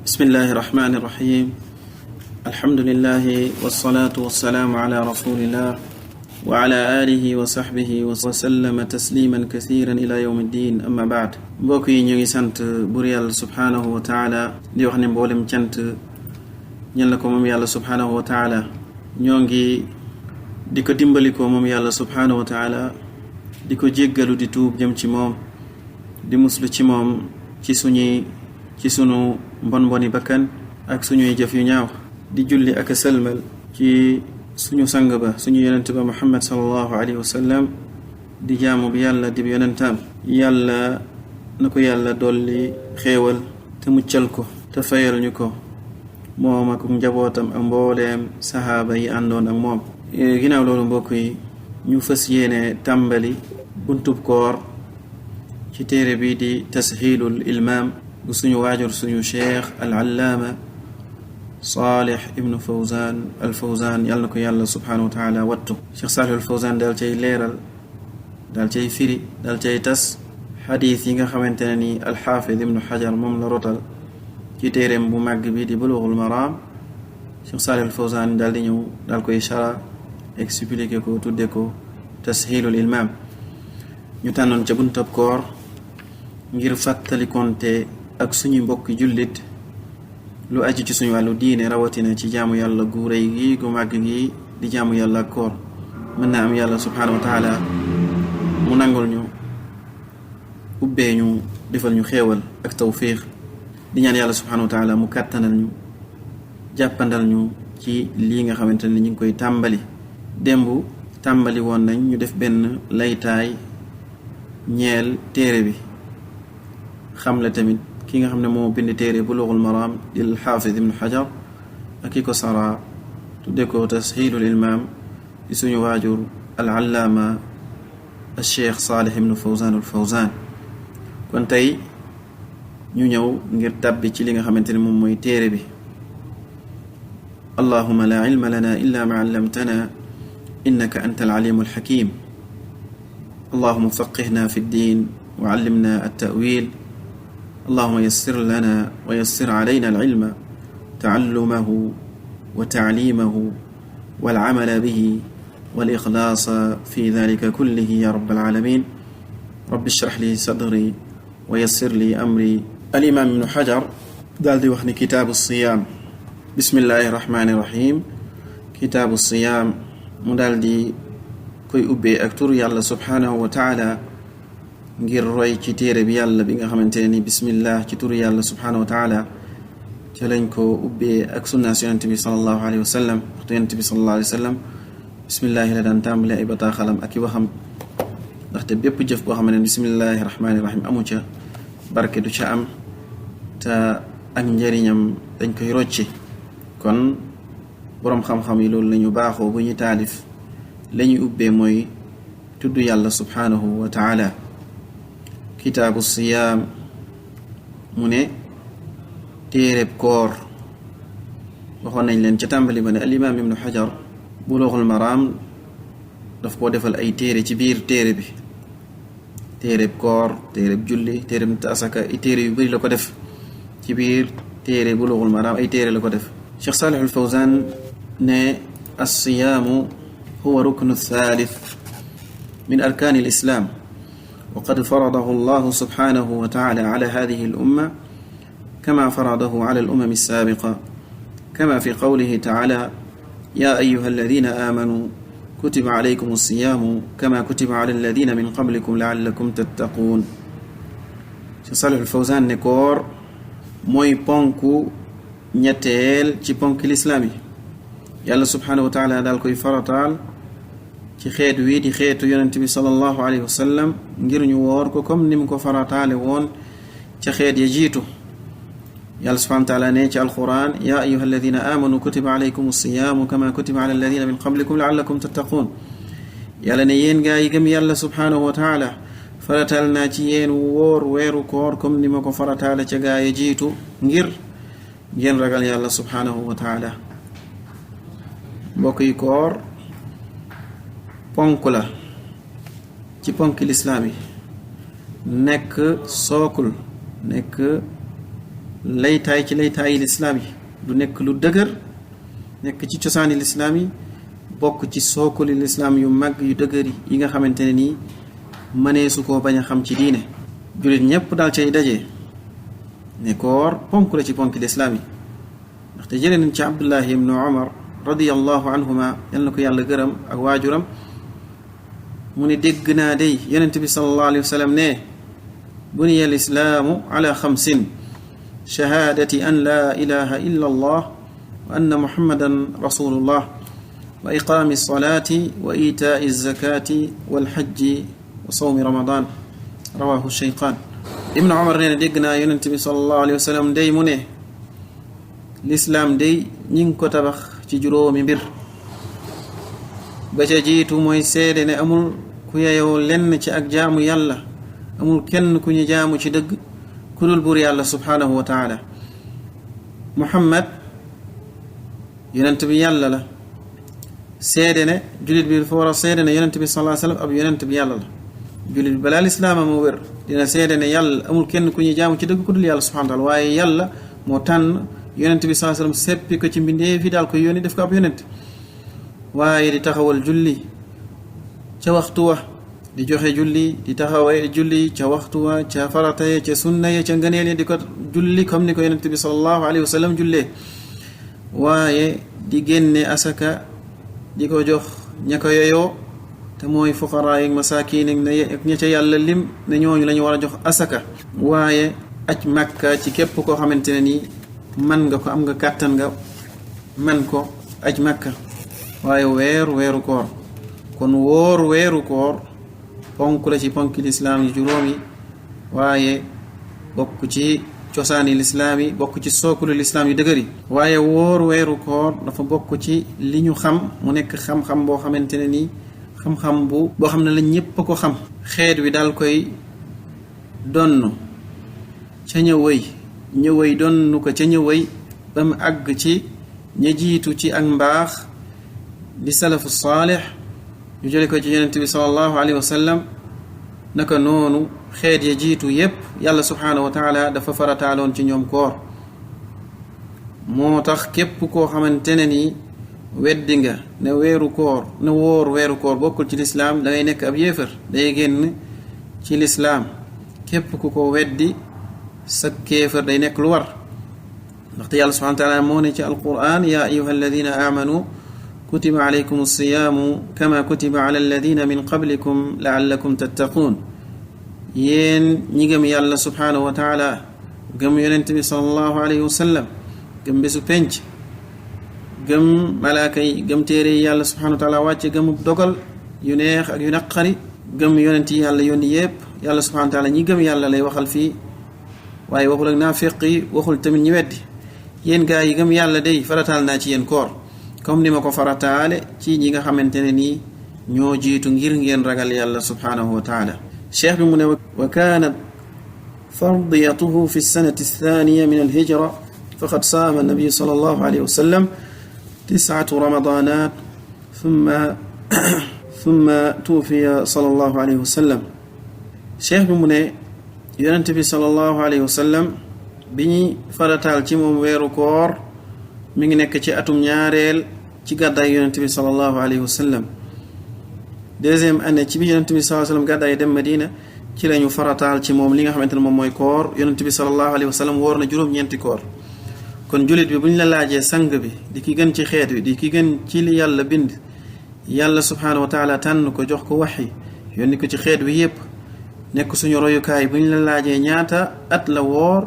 بسم الله الرحمن الرحيم الحمد لله والصلاة والسلام على رسول الله وعلى آله وصحبه وسلم تسليما كثيرا إلى يوم الدين أما بعد mbokk yi ñu ngi sant bur yàlla subhanahu wa taala di wax ne mboolem cant ñal na ko moom yàlla subhanahu wa taala ñoo ngi di ko dimbali ko moom yàlla subhanahu wa taala di ko jéggalu di tuub jëm ci moom di muslu ci moom ci sunu mboni bakkan ak suñuy jëf yu ñaaw di julli ak selmal ci suñu sang ba suñu yonent ba Muhammad sallallahu alayhi wa sallam di jaamu bi yàlla di yonentam yàlla nako yàlla dolli xéewal te muccal ko te fayal ñu ko moom ak njabootam ak mbooleem sahaaba yi àndoon ak moom ginnaaw loolu mbokk yi ñu fas yéene tàmbali buntub koor ci téere bi di tashilul ilmam bu suñu waajur suñu cheikh al-allaama Salih ibn Fawzan al-Fawzan yàlla na ko yàlla subhanahu wa taala wattu cheikh Salih al-Fawzan daal cay leeral daal cay firi daal cay tas xadiis yi nga xamante ne ni al-Xaafid ibn Xajar moom la rotal ci téereem bu màgg bi di Bulughul Maram cheikh Salih al-Fawzan daal di ñëw daal koy chara expliqué ko tudde ko tashilul ilmam ñu tànnoon ca buntab koor ngir fàttalikonte ak suñu mbokk jullit lu aju ci suñu wàllu diine rawatina ci jaamu yàlla gu rëy gi gu màgg gi di jaamu yàlla ak koor mën naa am yàlla subhanahu wa taala mu nangul ñu ubbee ñu defal ñu xéewal ak tawfiq di ñaan yàlla subhanahu wa taala mu kàttanal ñu jàppandal ñu ci lii nga xamante ne ñu ngi koy tàmbali démb tàmbali woon nañ ñu def benn laytaay ñeel téere bi xam la tamit ki nga xam ne moo bind téere Bulughul Maram di al-Hafiz ibn Hajar ak ki ko sara tudde ko tashilul ilmam di suñu waajur al-allaama al-Cheikh Salih ibn Fawzan al-Fawzan kon tey ñu ñëw ngir tàbbi ci li nga xamante ne moom mooy téere bi allahumma la ilma lana illa ma allamtana innaka anta al-alimu al-hakim allahumma faqihna fi ddin wa allimna at-ta'wil اللهم يسر لنا ويسر علينا العلم تعلمه وتعليمه والعمل به والإخلاص في ذلك كله يا رب العالمين رب اشرح لي صدري ويسر لي أمري الإمام ابن حجر دال دي وخني كتاب الصيام بسم الله الرحمن الرحيم كتاب الصيام مدال دي كوي أبي أكتر يالله سبحانه وتعالى ngir roy ci téere bi yàlla bi nga xamante ni bismillah ci turu yàlla subhanahu wa taala ci lañ ko ubbee ak sunnaas yonent bi sallallahu alayhi wa sallam waxtu yonent bi sallallahu alayhi wa sallam bismillahi la daan tàmbale ay bataaxalam ak i waxam ndaxte bépp jëf boo xam ne bismillahi rahmaani rahim amu ca barke du ca am te ak njëriñam dañ koy rocci kon boroom xam-xam yi loolu lañu baaxoo bu ñu taalif la ñuy ubbee mooy tudd yàlla subhanahu wa taala kitaabu siyaam mu ne téereb koor waxoon nañ leen ca tàmbali ba ne alimaam ibnu xajar Bulughul Maram daf koo defal ay téere ci biir téere bi téereb koor téereb julli téereb asaka ay téere yu bari la ko def ci biir téere Bulughul Maram ay téere la ko def Cheikh Salih al-Fawzan ne as-siyaamu huwa ruknu thalith min arkaani al-islam وقد فرضه الله سبحانه وتعالى على هذه الأمة كما فرضه على الأمم السابقة كما في قوله تعالى يا أيها الذين آمنوا كتب عليكم الصيام كما كتب على الذين من قبلكم لعلكم تتقون صالح الفوزان نكور موي بونكو نيتيل ci ponk l'islam yi yàlla subhanahu wa ta'ala dal koy faratal ci xeet wi di xeetu yonent bi sallallahu alayhi wa sallam ngir ñu woor ko comme ni mu ko farataale woon ca xeet ya jiitu yàlla subhanahu wa taala ne ci alquran ya ayuha alladina amanu kutiba alaykum alsiyaamu kama kutiba ala alladina min qablikum laallakum tattaqun yàlla ne yéen gaa yi gëm yàlla subhanahu wa taala faratal naa ci yéen woor weeru koor comme ni ma ko farataale ca gaa ya jiitu ngir ngeen ragal yàlla subhanahu wa taala mbokk yi koor ponk la ci ponk lislaam yi nekk sookul nekk laytaay ci laytaayi lislaam yi du nekk lu dëgër nekk ci cosaani lislaam yi bokk ci sookuli lislaam yu mag yu dëgër yi nga xamante ne nii mënee su koo bañ a xam ci diine jullit ñépp daal cay daje ne koor ponk la ci ponki lislaam yi ndaxte jëlee nañ ci Abdullahi ibnu Umar radiyallahu anhuma yal na ko yàlla gërëm ak waajuram mu ne dégg naa day yonent bi sallallahu alayhi wa sallam ne buniya alislaamu ala xamsin shahaadati an laa ilaha illa allah wa anna muhammadan rasulullah wa iqaami alsalaati wa itaai alzakaati walxajji wa sawmi ramadan rawahu sheyqaan ibnu umar nee na dégg naa yonent bi sallallahu alayhi wa sallam day mu ne lislaam day ñi ngi ko tabax ci juróomi mbir ba ca jiitu mooy seede ne amul ku yeyoo lenn ci ak jaamu yàlla amul kenn ku ñu jaamu ci dëgg ku dul buur yàlla subhaanahu wa taala muhammad yonent bi yàlla la seede ne jullit bi dafa war a seede ne yonent bi sallallahu alayhi wa sallam ab yonent bi yàlla la jullit bi balaa lislaama moo wér dina seede ne yàlla amul kenn ku ñu jaamu ci dëgg ku dul yàlla subhaanahu wa taala waaye yàlla moo tànn yonent bi sallallahu alayhi wa sallam seppi ko ci mbindee fi daal ko yónni def ko ab yonent waaye di taxawal julli ca waxtu wa di joxe julli di taxawee julli ca waxtu wa ca farata ya ca sunna ya ca ngëneel ya di ko julli comme ni ko yonent bi sallallahu alayhi wa sallam jullee waaye di génne asaka di ko jox ña ko yeyoo te mooy fuqaraa yi masaakiin ak ña ca yàlla lim ne ñooñu la ñu war a jox asaka waaye aj màkka ci képp koo xamante ne nii man nga ko am nga kàttan nga man ko aj màkka waaye weeru koor kon weeru koor ponk la ci ponki lislaam yi juróom yi waaye bokk ci cosaani lislaam yi bokk ci sookulu lislaam yi dëgër yi waaye weeru koor dafa bokk ci li ñu xam mu nekk xam-xam boo xamante ne nii xam-xam boo xam ne la ñépp a ko xam xeet wi daal koy donn ca ñëwëy donn ko ca ñëwëy ba mu àgg ci ña jiitu ci ak mbaax di salafu saalix ñu jële ko ci yonent bi sallallahu alayhi wa sallam naka noonu xeet ya jiitu yépp yàlla subhaanahu wa taala dafa farataaloon ci ñoom koor moo tax képp koo xamante ne ni weddi nga ne weeru koor ne wóor weeru koor bokkul ci lislaam da ngay nekk ab yéefar day génn ci lislaam képp ku ko weddi sa kéefar day nekk lu war ndaxte yàlla subhaanahu wa taala moo ne ci alquran yaa ayuha alladina amanu kutiba alaykum alsiyaamu kama kutiba ala alladina min qablikum laallakum tattaquun yéen ñi gëm yàlla subhaanahu wa taala gëm yonent bi sallallahu alayhi wa sallam gëm bésu penc gëm malaaka yi gëm téere yi yàlla subhaanahu wa taala wàcce gëm dogal yu neex ak yu naqari gëm yonent yi yàlla yónni yépp yàlla subhaanahu wa taala ñi gëm yàlla lay waxal fii waaye waxul ak naafiq yi waxul tamit ñi weddi yéen gaa yi gëm yàlla day farataal naa ci yéen koor comme ni ma ko farataale ci ñi nga xamante ne nii ñoo jiitu ngir ngeen ragal yàlla subhaanahu wa taala cheikh bi mu ne wa kaanat fardiyatuhu fi lsanati althaniya min alhijra faqad saama annabiyu sal allahu alayhi wa sallam 9 ramadanat thumma tuufiya sal allahu alayhi wa sallam cheikh bi mu ne yonent bi sal allahu alayhi wa sallam bi ñuy farataal ci moom weeru koor mi ngi nekk ci atum ñaareel ci gàddaay yonent bi sallallahu alayhi wa sallam deuxième année ci bi yonent bi sallallahu alayhi wa sallam gàddaay dem Madina ci lañu farataal ci moom li nga xamante ne moom mooy koor yonent bi sallallahu alayhi wa sallam woor na juróom-ñeenti koor kon jullit bi bu ñu la laajee sang bi di ki gën ci xeet wi di ki gën ci li yàlla bind yàlla subhaanahu wa taala tànn ko jox ko waxyi yónni ko ci xeet wi yépp nekk suñu royukaay bu ñu la laajee ñaata at la woor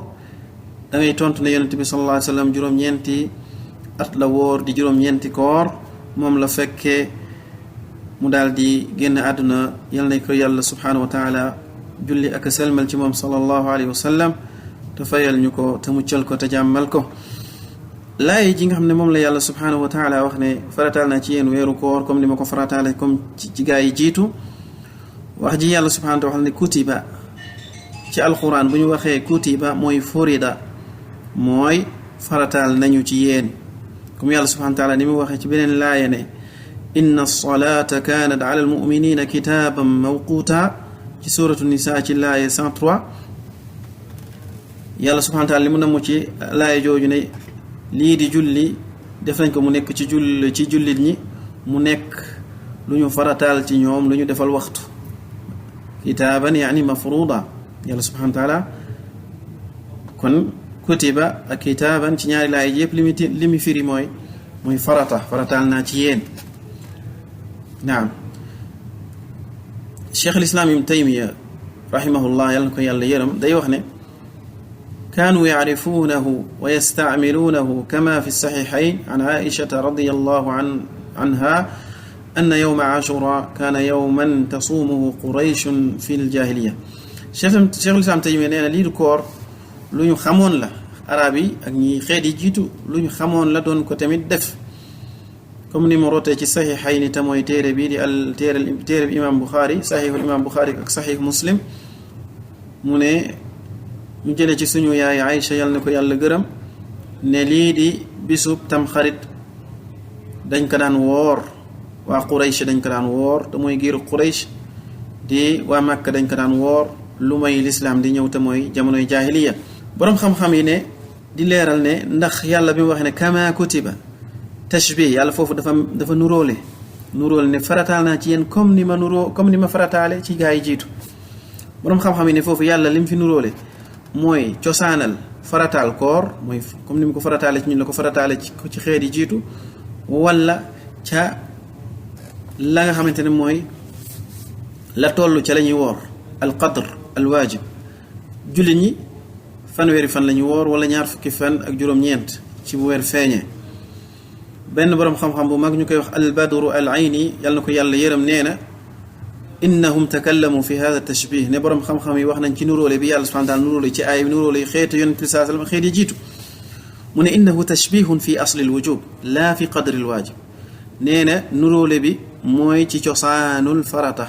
da ngay tontu ne yonent bi sallallahu alayhi wa sallam juróom-ñeenti at la woor di juróom-ñeenti koor moom la fekkee mu daal di génn àdduna yal na ko yàlla subhaanahu wa taala julli ak selmal ci moom sallallahu alayhi wa sallam te fayal ñu ko te muccal ko te jàmmal ko laay ji nga xam ne moom la yàlla subhaanahu wa taala wax ne farataal naa ci yéen weeru koor comme ni ma ko farataale comme ci gaa yi jiitu wax ji yàlla subhaanahu wa taala ne kutiba ci alquran bu ñu waxee kutiba mooy furida mooy farataal nañu ci yéen comme yàlla subhaanahu wa taala ni mu waxee ci beneen laaya ne inna as-salata kanat ala al-mu'minina kitaban mawquta ci suratu nisa ci laaya 103 yàlla subhanahu wa ta'ala li mu namm ci laay jooju ne lii di julli def nañ ko mu nekk ci jullit ñi mu nekk lu ñu farataal ci ñoom lu ñu defal waxtu kitaaban yaani mafruda yàlla subhanahu wa ta'ala kon kutiba ak kitaaban ci ñaari laay yëpp li mu firi mooy farataal naa ci yéen naam cheikh al-islam ibn taymiya rahimahullah yàlla na ko yàlla yërëm day wax ne كانوا يعرفونه ويستعملونه كما في الصحيحين عن عائشة رضي الله عنها أن يوم عاشوراء كان يوما تصومه قريش في الجاهلية شيخ الإسلام تيمية نينا لي كور لو ñu xamoon la arab yi ak ñi xeet yi jiitu lu ñu xamoon la doon ko tamit def comme ni mu rotee ci saxiixayni te mooy téere bii di téere bi imam Bukhari saxiixul imam Bukhari ak saxiix Muslim mu ne ñu jëlee ci suñu yaay Aïcha yàlla na ko yàlla gërëm ne lii di bisub tamxarit dañ ko daan woor waa Quraysh dañ ko daan woor te mooy giiru Quraysh di waa Makka dañ ko daan woor lu may lislaam di ñëw te mooy jamonoy jaahiliya boroom xam-xam yi ne di leeral ne ndax yàlla bi mu waxee ne kama kutiba tashbih yàlla foofu dafa nuróole ne farataal naa ci yéen comme ni ma farataale ci gaa yi jiitu boroom xam-xam yi ne foofu yàlla lim fi nuróole mooy cosaanal farataal koor mooy comme ni mu ko farataale ci ñun la ko farataale ci xeet yi jiitu wala ca la nga xamante ne mooy la toll ca la ñuy woor al qadr al waajib jullit ñi fanweeri fan la ñuy woor wala ñaar fukki fan ak juróom-ñeent ci bu weer feeñee benn boroom xam-xam bu mag ñu koy wax al badru al ayni yàlla na ko yàlla yërëm nee na innahum takallamu fi hada tashbih ne boroom xam-xam yi wax nañ ci nuróole bi yàlla subhanahu wa ta'ala nuróole ci aaya bi nuróole xeetu yonent bi sallallahu alayhi wasallam xeet yi jiitu mu ne innahu tashbihun fi asli al wujub la fi qadri al waajib nee na nuróole bi mooy ci cosaanul farata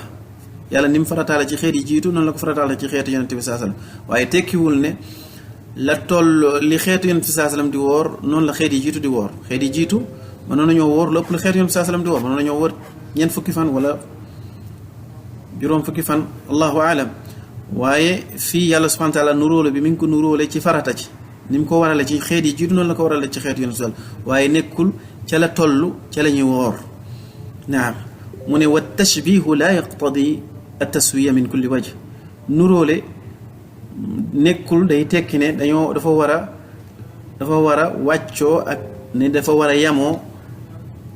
yàlla ni mu farataale ci xeet yi jiitu noonu la ko farataale ci xeetu yonent bi sallallahu alayhi wasallam waaye tekkiwul ne la toll li xeetu yonent bi sallallahu alayhi wasallam di woor noonu la xeet yi jiitu di woor xeet yi jiitu mënoon nañoo woor lépp lu xeetu yonent bi sallallahu alayhi wasallam di woor mënoon nañoo woor ñeent fukki fan wala juróom fukki fan allahu aalam waaye fii yàlla subhanahu wa ta'ala nuróole bi mi ngi ko nuróole ci farata ci ni mu ko warale ci xeet yi jiitu noonu la ko warale ci xeetu yonent bi waaye nekkul ca la toll ca la ñuy woor naam mu ne wa tashbihu la yaqtadi at-taswiya min kulli wajh nuróole nekkul day tekki ne dafa war a wàccoo ak ne dafa war a yamoo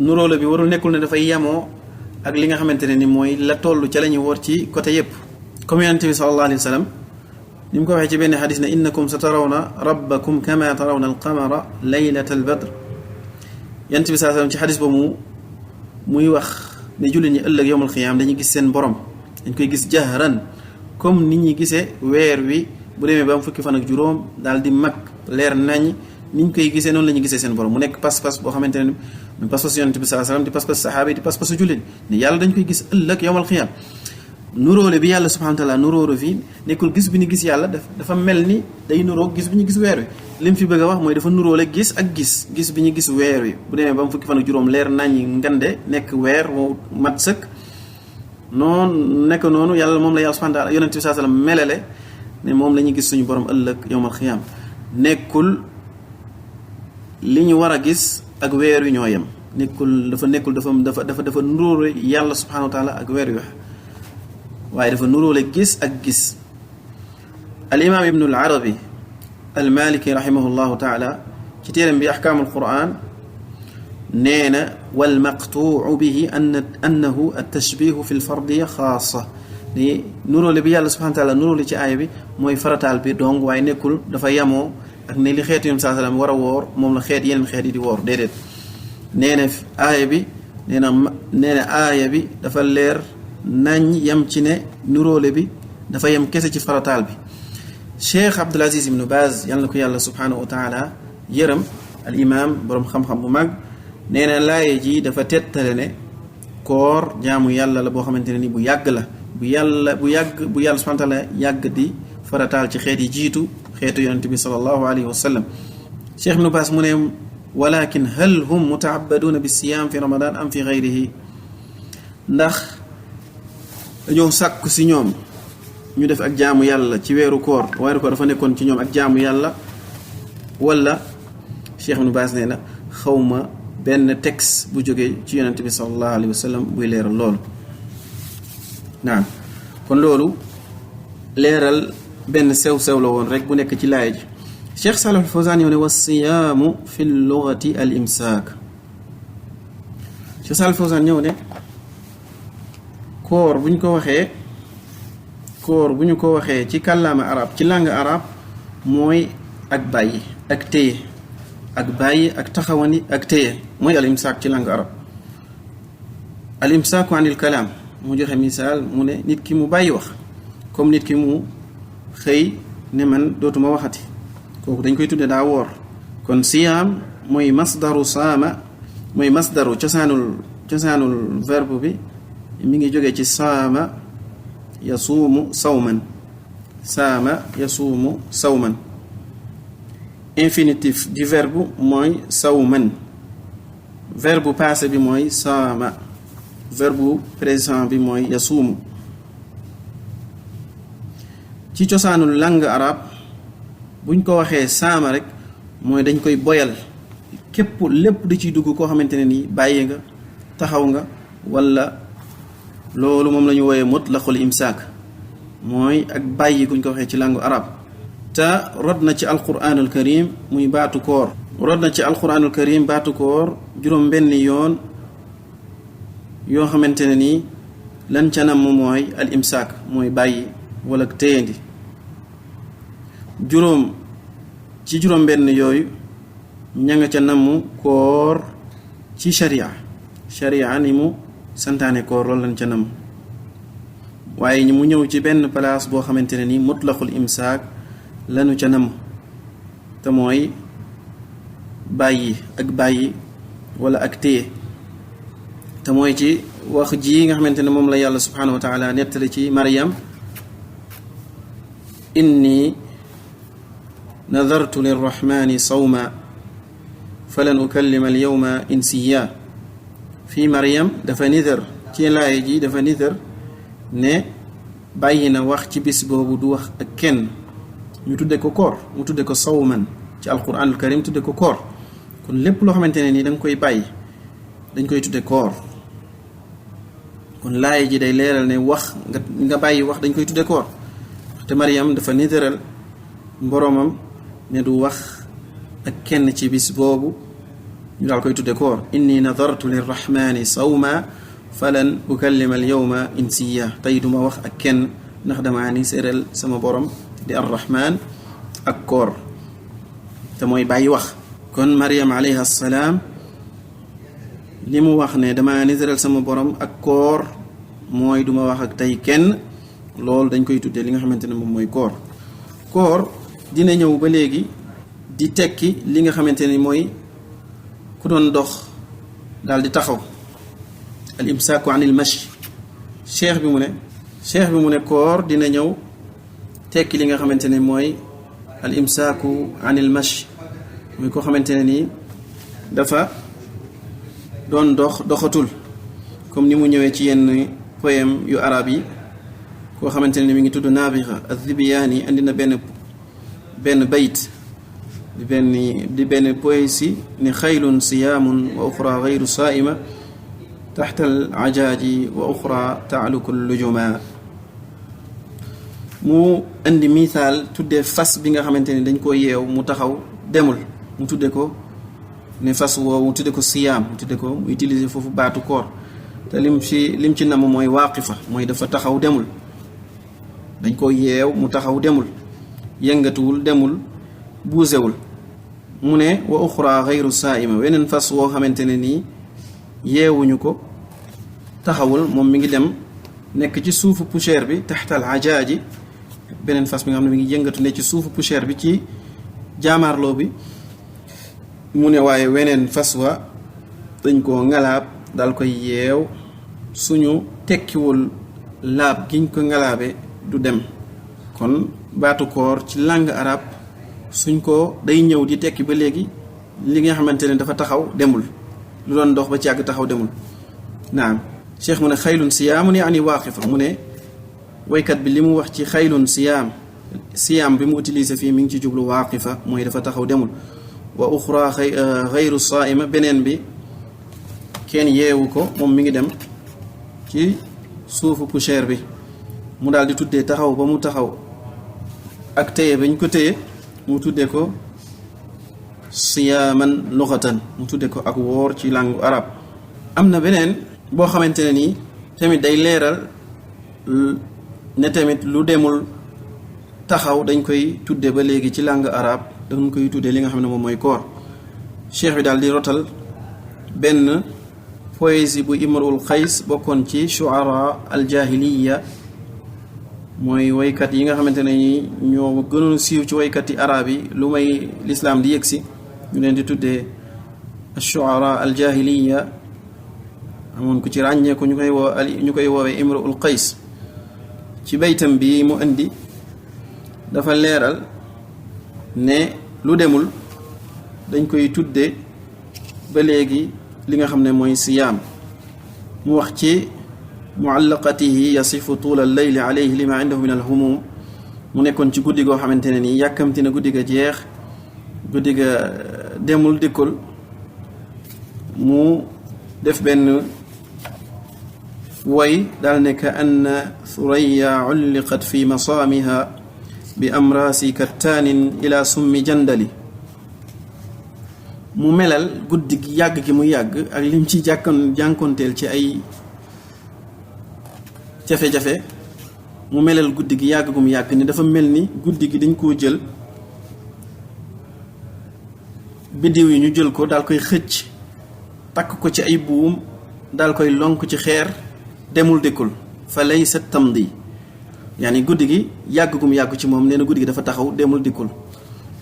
nuróole bi warul nekkul ne dafay yamoo ak li nga xamante ne ni mooy la toll ca la ñu woor ci côté yépp comme yonent bi sallallahu alayhi wa sallam ni mu ko waxee ci benn xadis ne innakum sa tarawna rabbakum kama tarawna alqamara laylata albadr yonent bi sallallahu alayhi wa sallam ci xadis boobu muy wax ne jullit ñi ëllëg yowmal xiyaam dañuy gis seen borom dañ koy gis jahran comme nit ñi gisee weer wi bu demee ba am fukki fan ak juróom daal di mag leer nañ niñ koy gisee noonu la ñuy gisee seen borom mu nekk pas-pas boo xamante ne mu pas-pas yonent bi sallallahu alayhi wasallam di pas-pas saxaaba yi di pas-pasu jullit ne yàlla dañ koy gis ëllëg yowmal xiyaam nuróole bi yàlla subhanahu wa ta'ala nuróore fii nekkul gis bi ñu gis yàlla dafa mel ni day nuróog gis bi ñu gis weer wi lim fi bëgg a wax mooy dafa nuróole gis ak gis bi ñu gis weer wi bu demee ba am fukki fan ak juróom leer nañ ngande nekk weer moo mat sëkk noonu yàlla moom la yàlla subhanahu wa ta'ala yonent bi sallallahu alayhi wasallam melale ne moom la ñuy gis suñu borom ëllëg yowmal xiyaam nekkul li ñu war a gis ak weer wi ñoo yem dafa nuróole yàlla subhanahu wa ta'ala ak weer wi waaye dafa nuróole gis ak gis al imam ibnu al arabi al maliki rahimahullahu taala ci téeram bi ahkaamul quran nee na wal maqtuu bihi annahu at tashbihu fi l fardiya xaasa ni nuróole bi yàlla subhanahu wa taala nuróole ci aaya bi mooy farataal bi donc waaye nekkul dafa yamoo ak ne li xeetu yom saa sallam war a woor moom la xeet yeneen xeet yi di woor déedéet nee na aaya bi nee na aaya bi dafa leer nañ yem ci ne nuróole bi dafa yem kese ci farataal bi Cheikh Abdul Aziz ibn Baz yàlla na ko yàlla subhanahu wa taala yërëm al imam boroom xam-xam bu mag nee na laaye ji dafa tettale ne koor jaamu yàlla la boo xamante ne ni bu yàgg la bu yàlla subhanahu wa taala yàgg di farataal ci xeet yi jiitu xeetu yonente bi sallallahu alayhi wa sallam Cheikh ibn Baz mu ne walakin hal hum muta'abbaduna bi siyam fi ramadan am fi ghayrihi ndax dañoo sàkku si ñoom ñu def ak jaamu yàlla ci weeru koor dafa nekkoon ci ñoom ak jaamu yàlla, wala Cheikh Ibn Baaz nee na xawma benn texte bu jógee ci yonent bi sallallahu alayhi wa sallam buy leeral loolu. naam kon loolu leeral benn sew-sew la woon rek bu nekk ci laaya ji. Cheikh Saalih al Fawzaan yow ne wa siyaamu fi lugati al imsaak. Cheikh Saalih al Fawzaan ñëw ne koor bu ñu ko waxee ci kàllaama arab, ci langue arab, mooy ak bàyyi ak téye, ak bàyyi ak taxawani ak téye mooy al imsaak ci langue arab. al imsaaku anil kalaam mu joxe misaal mu ne nit ki mu bàyyi wax, comme nit ki mu xëy ne man dootuma waxati, kooku dañ koy tudde daa woor. kon siyaam mooy masdaru saama, mooy masdaru cosaanul verbe bi mi ngi jóge ci saama yasuumu sawman, saama yasuumu sawman. infinitif du verbe mooy sawman, verbe passé bi mooy saama, verbe présent bi mooy yasuumu. ci cosaanul langue arabe buñ ko waxee saama rek mooy dañ koy boyal, lépp di ciy dugg koo xamante ne nii bàyyi nga, taxaw nga, wala loolu moom la ñu wooyee mutlaqul imsaak, mooy ak bàyyi guñ ko waxee ci langue arabe. te rod na ci alquranul karim muy baatu koor, juróom benn yoon yoo xamante ne nii lan ca nam mooy al imsaak, mooy bàyyi wala téyandi. juróom benn yooyu ña nga ca namm koor ci sharia ni mu santaane koor, loolu lañ ca namm. waaye mu ñëw ci benn place boo xamante ne nii mutlaqul imsaak lanu ca namm, te mooy bàyyi wala ak téye, te mooy ci wax ji nga xamante ne moom la yàlla subhanahu wa taala nettali ci Maryam: inni nadartu lirrahmani sawma falan ukallima alyawma insiya. fii Maryam dafa nidar, ci laay ji dafa nidar ne bàyyi na wax ci bis boobu du wax ak kenn. ñu tudde ko koor, mu tudde ko sawman ci alquranul karim, tudde ko koor. kon lépp loo xamante ne nii da nga koy bàyyi dañ koy tudde koor. kon laay ji day leeral ne wax nga bàyyi wax dañ koy tudde koor. te Maryam dafa nidaral boromam ne du wax ak kenn ci bis boobu, ñu daal koy tudde koor. inni nadartu lirrahmani sawma falan ukallima alyawma insiya. tey duma wax ak kenn ndax damaa ni séeral sama borom di arrahman ak koor, te mooy bàyyi wax. kon Maryam alayha salaam li mu wax ne damaa niséral sama borom ak koor mooy duma wax ak tey kenn, loolu dañ koy tuddee li nga xamante ne moom mooy koor. koor dina ñëw ba léegi di tekki li nga xamante ni mooy ku doon dox daal di taxaw, al imsaaku anil mashi. cheikh bi mu ne koor dina ñëw tekki li nga xamante ne mooy al imsaaku anil mashi, mooy koo xamante ne nii dafa doon doxatul, comme ni mu ñëwee ci yenn poème yu arab yi. koo xamante ne mi ngi tudd Nabiga az-Zibyaani andi na benn bayt di benn poésie ni: xaylun siyaamun wa uxra gayru saa'ima taxta al-ajaaji wa uxra taaluku lujuma. mu indi misaal tuddee fas bi nga xamante ni dañ ko yeew mu taxaw demul, mu tudde ko ne fas woowu mu tudde ko siyaam, mu tudde ko mu utiliser foofu baatu koor. te lim ci nam mooy waaqifa, mooy dafa taxaw demul, dañ ko yeew mu taxaw demul, yëngatuwul, demul, buusewul. mu ne wa uxra gayru saa'ima, weneen fas woo xamante ne nii yeewuñu ko, taxawul, moom mi ngi dem nekk ci suufu poussière bi, taxtal ajaaji. beneen fas bi nga xam ne mi ngi yëngatu ne ci suufu poussière bi, ci jaamaarloo bi. mu ne waaye weneen fas wa dañ koo ngalaab daal koy yeew, suñu tekkiwul laab giñ ko ngalaabe du dem. kon baatu koor ci langue arabe suñ ko day ñëw di tekki ba léegi li nga xamante ne dafa taxaw demul, lu doon dox ba ci àgg taxaw demul. naam cheikh mu ne xaylun siyaamun yaani waaqifa, mu ne waykat bi li mu wax ci xaylun siyaam bi mu utilisé fii mi ngi ci jublu waaqifa mooy dafa taxaw demul wa uxra xayru saaima beneen bi kenn yeewu ko moom mi ngi dem ci suufu poussière bi mu daal di tuddee taxaw ba mu taxaw ak téye bañ ko téye mu tuddee ko siyaaman luxatan mu tuddee ko ak woor ci langue arabe. am na beneen boo xamante ne nii tamit day leeral ne tamit lu demul taxaw dañ koy tuddee ba léegi ci langue arabe dañ koy tuddee li nga xam ne moom mooy koor. cheikh bi daal di rotal benn poésie bu Imrul Qays bokkoon ci shuara aljahiliya mooy waykat yi nga xamante ne ñi ñoo gënoon siiw ci waykat yi arab yi lu may lislaam di yegsi ñu leen di tuddee shuara aljahiliya amoon ku ci ràññeeku ñu koy woowee Imrul Qays. ci baytam bi mu indi dafa leeral ne lu demul dañ koy tudde ba léegi li nga xam ne mooy siyaam. mu wax ci muallaqatihi yasifu tuula alleyli alayhi lima indahu min alhumum mu nekkoon ci guddi goo xamante ne nii yàkkamti na guddi ga jeex, guddi ga demul dikkul, mu def benn way daal ne ka anna thuraya ulliqat fi masaamiha bi amraasi kattaanin ila summi jandali. mu melal guddi gi yàgg gi mu yàgg ak lim ci jànkonteel ci ay jafe-jafe, mu melal guddi gi yàgg gu mu yàgg ni dafa mel ni guddi gi dañ koo jël biddiw yi ñu jël ko daal koy xëcc takk ko ci ay buum daal koy lonk ci xeer, demul dikkul fa laysa tamdi. yaani guddi gi yàgg gu mu yàgg ci moom nee na guddi gi dafa taxaw demul dikkul.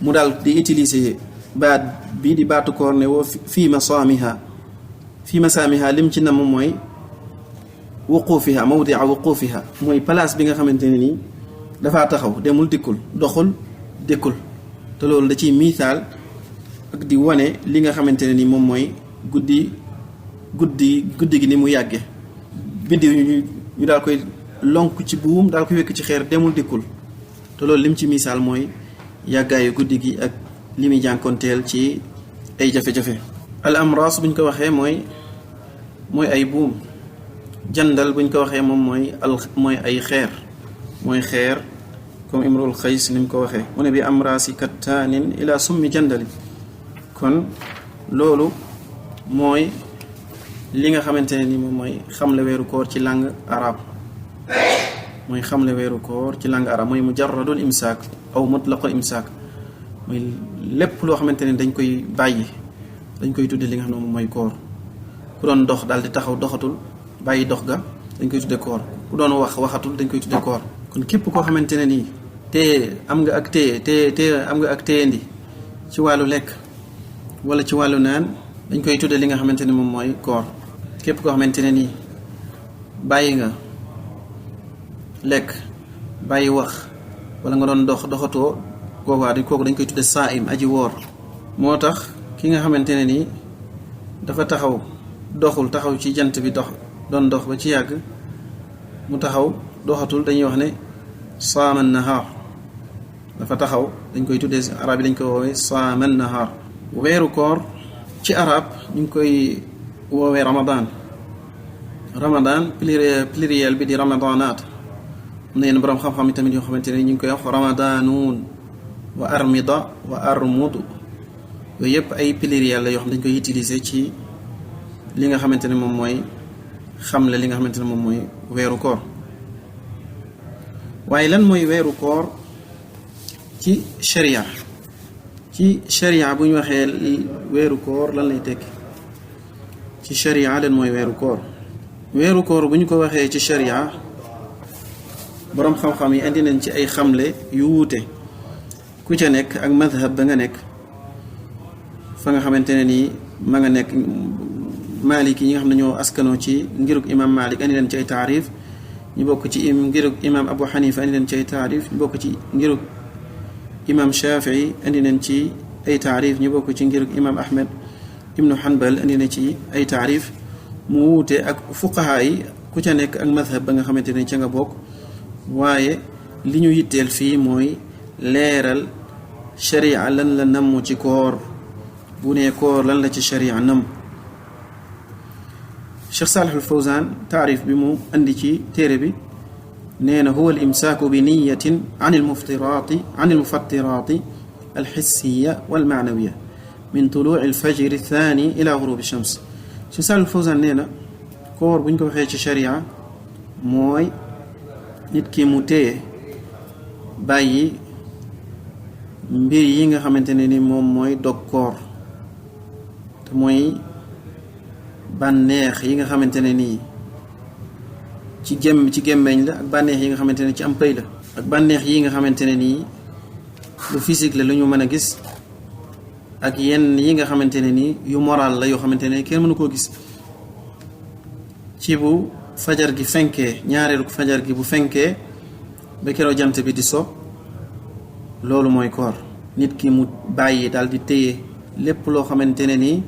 mu daal di utiliser baat bii di baatu koor ne woo fii masaamiha lim ci namm mooy wuquufiha, mawdia wuquufiha, mooy place bi nga xamante ne nii dafaa taxaw demul dikkul, doxul dikkul. te loolu da ciy misaal ak di wane li nga xamante ne nii moom mooy guddi gi ni mu yàgge. biddiw ñu daal koy lonk ci buum daal koy wekk ci xeer, demul dikkul. te loolu lim ci misaal mooy yàggaayu guddi gi ak li muy jànkonteel ci ay jafe-jafe. al amras buñ ko waxee mooy ay buum. jandal buñ ko waxee moom mooy ay xeer, mooy xeer comme Imrul Qays ni mu ko waxee mu ne bi amraasi kattaanin ila summi jandali. kon loolu mooy li nga xamante ne ni moom mooy xamle weeru koor ci langue arabe, mooy xamle weeru koor ci langue arabe mooy mujarradul imsaak aw mutlaqul imsaak, mooy lépp loo xamante ne dañ koy bàyyi dañ koy tudde li nga xam ne moom mooy koor. ku doon dox daal di taxaw doxatul bàyyi dox ga dañ koy tudde koor, ku doon waxatul dañ koy tudde koor. kon képp koo xamante ne nii am nga ak téyendi ci wàllu lekk wala ci wàllu naan dañ koy tudde li nga xamante ne moom mooy koor. képp koo xamante ne nii bàyyi nga lekk bàyyi wax wala nga doon doxatoo kooku dañ koy tudde saa'im, aji woor. moo tax ki nga xamante ne nii dafa taxaw taxaw ci jant bi doon dox ba ci yàgg mu taxaw doxatul, dañuy wax ne saama nahaar, dafa taxaw, dañ koy tuddee arab yi dañ koy woowee saama nahaar. weeru koor ci arab ñu ngi koy woowee ramadan pluriel bi di ramadanaat. am na yenn borom xam-xam yi tamit yoo xamante ne ñu ngi koy wax ramadanuun wa armida wa armud. yooyu yëpp ay pluriel la yoo xam dañ koy utiliser ci li nga xamante ne moom mooy xamle li nga xamante ne moom mooy weeru koor. waaye lan mooy weeru koor ci sharia? ci sharia bu ñu waxee weeru koor lan lay tekki ci sharia? lan mooy weeru koor? weeru koor bu ñu ko waxee ci sharia boroom xam-xam yi indi nañ ci ay xamle yu wuute, ku ca nekk ak madhab ba nga nekk. fa nga xamante ne nii ma nga nekk Maalik yi nga xam ne ñoo askanoo ci ngirug imam Maalik andi leen ci ay taarif, ñu bokk ci ngirug imam Abu Hanifa andi leen ci ay taarif, ñu bokk ci ngirug imam Shafii andi leen ci ay taarif, ñu bokk ci ngirug imam Ahmed ibnu Hanbal andi leen ci ay taarif. mu wuute ak fuqaha yi ku ca nekk ak madhab ba nga xamante ne ca nga bokk, waaye li ñu yitteel fii mooy leeral sharia lan la namm ci koor bu nee koor lan la ci sharia namm. Cheikh Salih al-Fawzan taarif bi mu andi ci téere bi nee na huwa al-imsaaku bi niyatin an al-mufattiraati al-hissiya wal-ma'nawiya min tuluu'i al-fajri ath-thaani ila ghurubi ash-shams. Cheikh Salih al-Fawzan nee na koor buñ ko waxee ci sharia mooy nit ki mu téye bàyyi mbir yi nga xamante ne ni moom mooy dog koor te mooy bànneex yi nga xamante ne nii ci gémmeñ la ak bànneex yi nga xamante ne ci am pëy la ak bànneex yi nga xamante ne nii lu physique la lu ñu mën a gis ak yenn yi nga xamante ne nii yu moral la yoo xamante ne kenn mënu koo gis. ci bu fajar gi fenkee ñaareelu fajar gi bu fenkee ba keroog jant bi di so loolu mooy koor. nit ki mu bàyyi daal di téye lépp loo xamante ne nii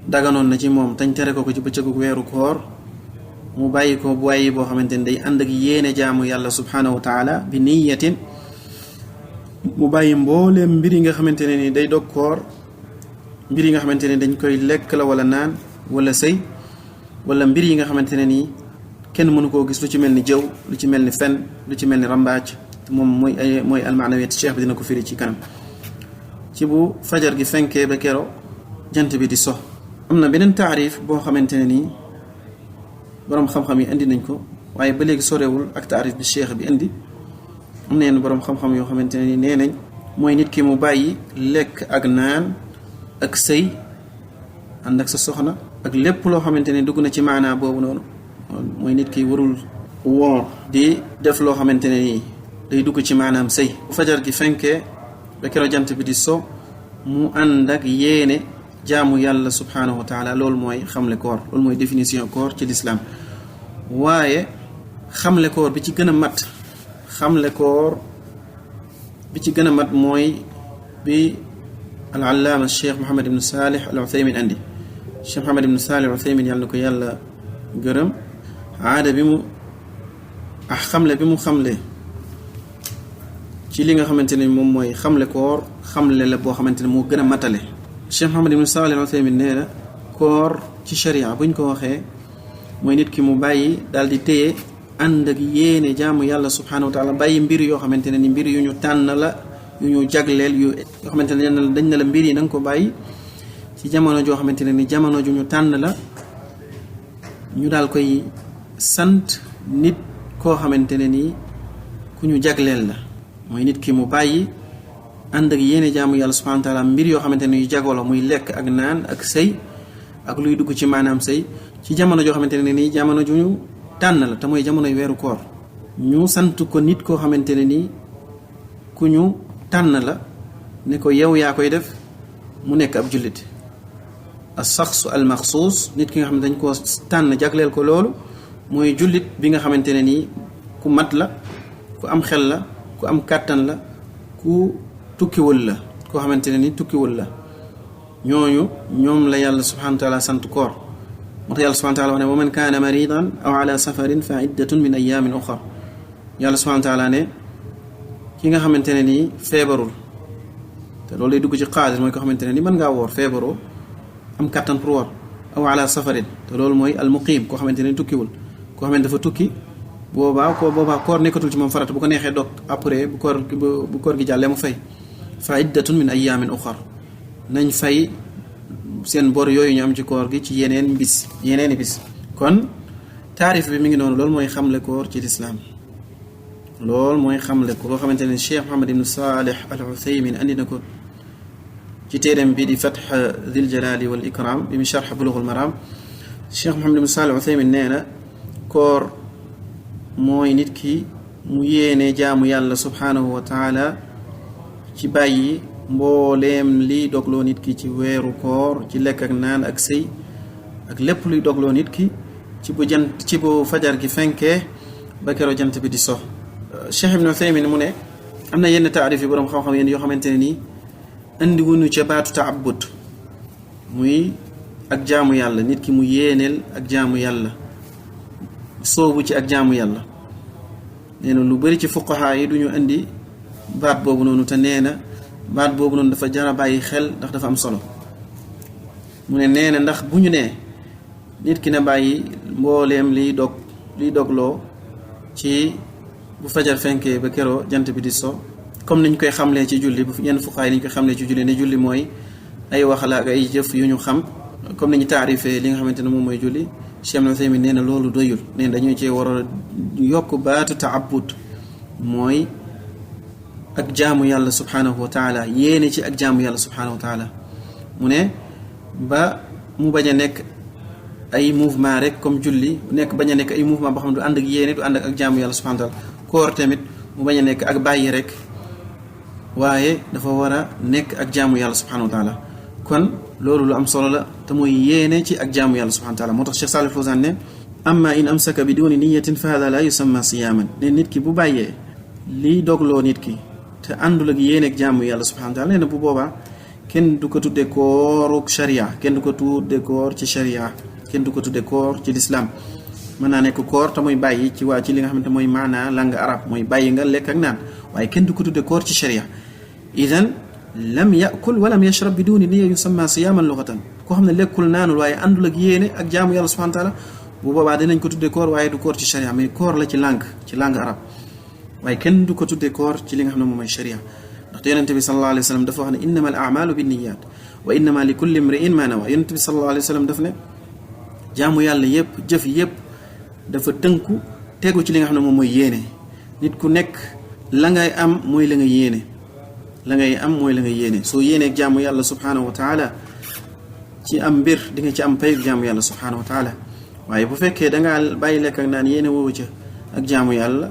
daganoon na ci moom tañ tere ko ci bëccëgu weeru koor mu bàyyi ko bàyyi boo xamante ne day ànd ak yéene jaamu yàlla subhanahu wa taala bi niyatin. mu bàyyi mbooleem mbir yi nga xamante ne nii day dog koor, mbir yi nga xamante ne dañ koy lekk la wala naan wala sëy, wala mbir yi nga xamante ne nii kenn mënu koo gis, lu ci mel ni jëw, lu ci mel ni fen, lu ci mel ni rambaaj. moom mooy almaanawiyat cheikh bi dina ko firi ci kanam. ci bu fajar gi fenkee ba kero jant bi di so. am na beneen taarif boo xamante ne nii boroom xam-xam yi indi nañ ko, waaye ba léegi sorewul ak taarif bi cheikh bi indi. am na yenn boroom xam-xam yoo xamante ne nii nee nañ mooy nit ki mu bàyyi lekk ak naan ak sëy ànd ak sa soxna ak lépp loo xamante ne dugg na ci maanaa boobu noonu. mooy nit ki warul woor di def loo xamante ne nii day dugg ci maanaam sëy. bu fajar gi fenkee ba keroog jant bi di so mu ànd ak yéene jaamu yàlla subhanahu wa taala. loolu mooy xamle koor, loolu mooy définition koor ci lislaam. waaye xamle koor bi ci gën a mat, xamle koor bi ci gën a mat mooy bi al-allaama cheikh Mohammed ibn Salih al-Uthaymin andi. cheikh Mohammed ibn Salih al-Uthaymin yàlla na ko yàlla gërëm. aada bi mu xamle bi mu xamle ci li nga xamante ne moom mooy xamle koor, xamle la boo xamante ne moo gën a matale. Cheikh Mohammed ibn Salih al-Uthaymin nee na koor ci sharia buñ ko waxee mooy nit ki mu bàyyi daal di téye ànd ak yéene jaamu yàlla subhanahu wa taala, bàyyi mbir yoo xamante ne ni mbir yu ñu tànn la, yu ñu jagleel, yoo xamante ne dañ ne la mbir yi na nga ko bàyyi ci jamono joo xamante ne ni jamono ju ñu tànn la. ñu daal koy sant nit koo xamante ne nii ku ñu jagleel la, mooy nit ki mu bàyyi ànd ak yéene jaamu yàlla subhanahu wa taala mbir yoo xamante ne yu jagolo, muy lekk ak naan ak sëy ak luy dugg ci maanaam sëy ci jamono joo xamante ne nii jamono ju ñu tànn la te mooy jamonoy weeru koor. ñu sant ko nit koo xamante ne nii ku ñu tànn la, ne ko yow yaa koy def, mu nekk ab jullit. as-shakhs al-makhsus, nit ki nga xam ne dañ koo tànn jagleel ko loolu, mooy jullit bi nga xamante ne nii ku mat la, ku am xel la, ku am kàttan la, ku tukkiwul la, koo xamante ne nii tukkiwul la. ñoom la yàlla subhanahu wa taala sant koor. moo tax yàlla subhanahu wa taala wax ne wa man kaana maridan aw ala safarin fa iddatun min ayamin uxar. yàlla subhanahu wa taala ne ki nga xamante ne nii feebarul, te loolu lay dugg ci qaadir, mooy ko xamante ne nii mën ngaa woor feebaroo am kattan pour woor. aw ala safarin, te loolu mooy al muqim, koo xamante ne tukkiwul, koo xamante dafa tukki, boobaa koor nekkatul ci moom farata, bu ko neexee dog après bu koor gi jàllee mu fay. fa iddatun min ayamin uxar, nañ fay seen bor yooyu ñu am ci koor gi ci yeneeni bis. kon taarif bi mi ngi noonu. loolu mooy xamle koor ci lislaam, loolu mooy xamle ko loo xamante ne Cheikh Mohammed ibn Salih al-Uthaymin andi na ko ci téereem bi di Fath Dhil Jalali wal Ikram bi mu sharh Bulughul Maram. Cheikh Mohammed ibn Salih al-Uthaymin nee na koor mooy nit ki mu yéene jaamu yàlla subhanahu wa taala ci bàyyi mbooleem liy dogloo nit ki ci weeru koor, ci lekk ak naan ak sëy ak lépp luy dogloo nit ki ci bu fajar gi fenkee ba keroog jant bi di so. Cheikh Ibn Uthaymin mu ne am na yenn taarif yi boroom xam-xam yenn yoo xamante ne nii indi wuñu ca baatu taabud, muy ak jaamu yàlla, nit ki mu yéeneel ak jaamu yàlla, soobu ci ak jaamu yàlla. nee na lu bari ci fuqaha yi duñu indi baat boobu noonu te nee na baat boobu noonu dafa jara bàyyi xel ndax dafa am solo mu ne nee na ndax bu ñu nee nit ki na bàyyi mbooleem liy dogloo ci bu fajar fenkee ba keroo jant bi di so comme niñ koy xamlee ci julli bu yenn fuqaha yi niñ koy xamlee ci julli ne julli mooy ay waxala ak ay jëf yu ñu xam comme ni ñu taarifee li nga xamante ne moom mooy julli Cheikh Ibn Uthaymin nee na loolu doyul nee na dañu cee war a yokk baatu taabud mooy ak jaamu yàlla subhanahu wa taala yéene ci ak jaamu yàlla subhanahu wa taala mu ne ba mu bañ a nekk ay mouvement rek comme julli nekk bañ a nekk ay mouvement boo xam ne du ànd ak yéene du ànd ak jaamu yàlla subhanahu wa taala koor tamit mu bañ a nekk ak bàyyi rek waaye dafa war a nekk ak jaamu yàlla subhanahu wa taala kon loolu lu am solo la te mooy yéene ci ak jaamu yàlla subhanahu wa taala moo tax Cheikh Salih Fawzan ne amma in amsaka bi duni niyatin fa hada la yusamma siyaman ne nit ki bu bàyyee liy dogloo nit ki te àndul ak yéene ak jaamu yàlla subhanahu wa taala nee na bu boobaa kenn du ko tudde kooruk sharia kenn du ko tudde koor ci sharia kenn du ko tudde koor ci lislaam mën naa nekk koor te mooy bàyyi ci waa ci li nga xamante mooy maanaa langue arab mooy bàyyi nga lekk ak naan waaye kenn du ko tudde koor ci sharia idan lam yakul walam yashrab bi duni niyya yusamma siyaman lughatan koo xam ne lekkul naanul waaye àndul ak yéene ak jaamu yàlla subhanahu wa taala bu boobaa dinañ ko tudde koor waaye du koor ci sharia mais koor la ci langue arab waaye kenn du ko tudde koor ci li nga xam ne moom mooy sharia ndaxte yonente bi sallallahu alayhi wa sallam dafa wax ne innama al a'malu binniyat wa innama li kulli imri'in ma nawa yonente bi sallallahu alayhi wa sallam daf ne jaamu yàlla yépp jëf yépp dafa tënku tegu ci li nga xam ne moom mooy yéene nit ku nekk la ngay am mooy la nga yéene la ngay am mooy la nga yéene soo yéeneeg jaamu yàlla subhanahu wa taala ci am mbir di nga ci am payug jaamu yàlla subhanahu wa taala waaye bu fekkee dangaa bàyyi lekk ak naan yéene woowu ca ak jaamu yàlla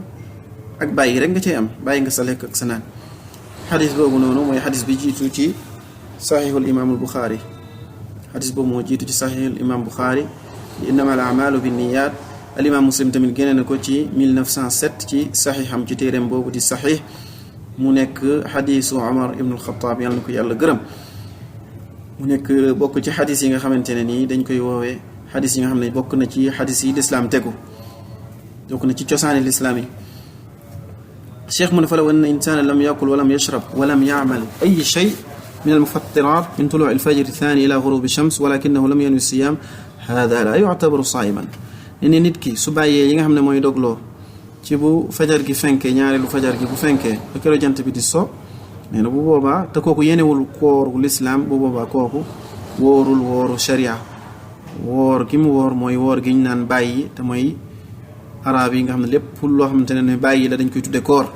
ak bàyyi rek nga cay am bàyyi nga sa lekk ak sa naan xadis boobu noonu mooy xadis bi jiitu ci saxiixul imaamul Buxaari xadis boobu moo jiitu ci saxiixul imaam Buxaari innama al amalu binniyat al imaam Muslim tamit génne na ko ci 1907 ci saxiixam ci téeréem boobu di saxiix mu nekk xadisu Omar ibn al-Khattab yàlla na ko yàlla gërëm mu nekk bokk ci xadis yi nga xamante ne nii dañ koy woowee xadis yi nga xam ne bokk na ci xadis yi lislaam tegu bokk na ci cosaani lislaam yi cheikh mu ne fa law anna insana lam yakul walam yashrab walam ya'mal ay shay min al-mufattirat min tulu' al-fajr ath-thani ila ghurub ash-shams walakinahu lam yanwi as-siyam hada la yu'tabaru sa'iman ne nit ki su bàyyee yi nga xam ne mooy dogloo ci bu fajar gi fenkee ñaareelu fajar gi bu fenkee ba keroog jant bi di so nee na bu boobaa te kooku yenewul kooru lislaam bu boobaa kooku wóorul wóoru sharia woor gi mu woor mooy woor gi ñu naan bàyyi te mooy arab yi nga xam ne lépp loo xamante ne bàyyi la dañ koy tudde koor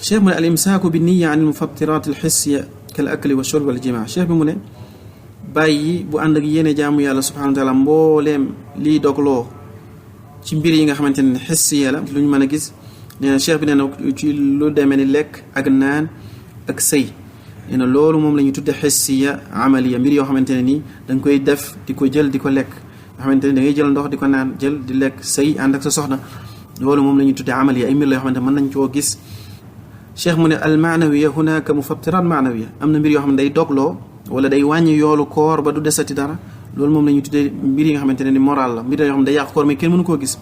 cheikh mu ne al imsaaku bi niya an al mufattirat al hissiya kal akli wa shurb wal jimaa cheikh bi mu ne bàyyi bu ànd ak yéene jaamu yàlla subhanahu wa taala mbooleem liy dogloo ci mbir yi nga xamante ne hissiya la lu ñu mën a gis nee na cheikh bi nee na ci lu demee ni lekk ak naan ak sëy nee na loolu moom la ñuy tudde hissiya amaliya mbir yoo xamante ne nii da nga koy def di ko jël di ko lekk nga xamante ne da ngay jël ndox di ko naan jël di lekk sëy ànd ak sa soxna loolu moom la ñuy tudde amaliya ay mbir la yoo xamante ne mën nañ koo gis cheikh mu ne al maanawiya hunaka mufattirat maanawiya am na mbir yoo xam ne day dogloo wala day wàññi yoolu koor ba du desati dara loolu moom la ñuy tuddee mbir yi nga xamante ne ni moral la mbir yoo xam ne day yàq koor mais kenn mënu koo gis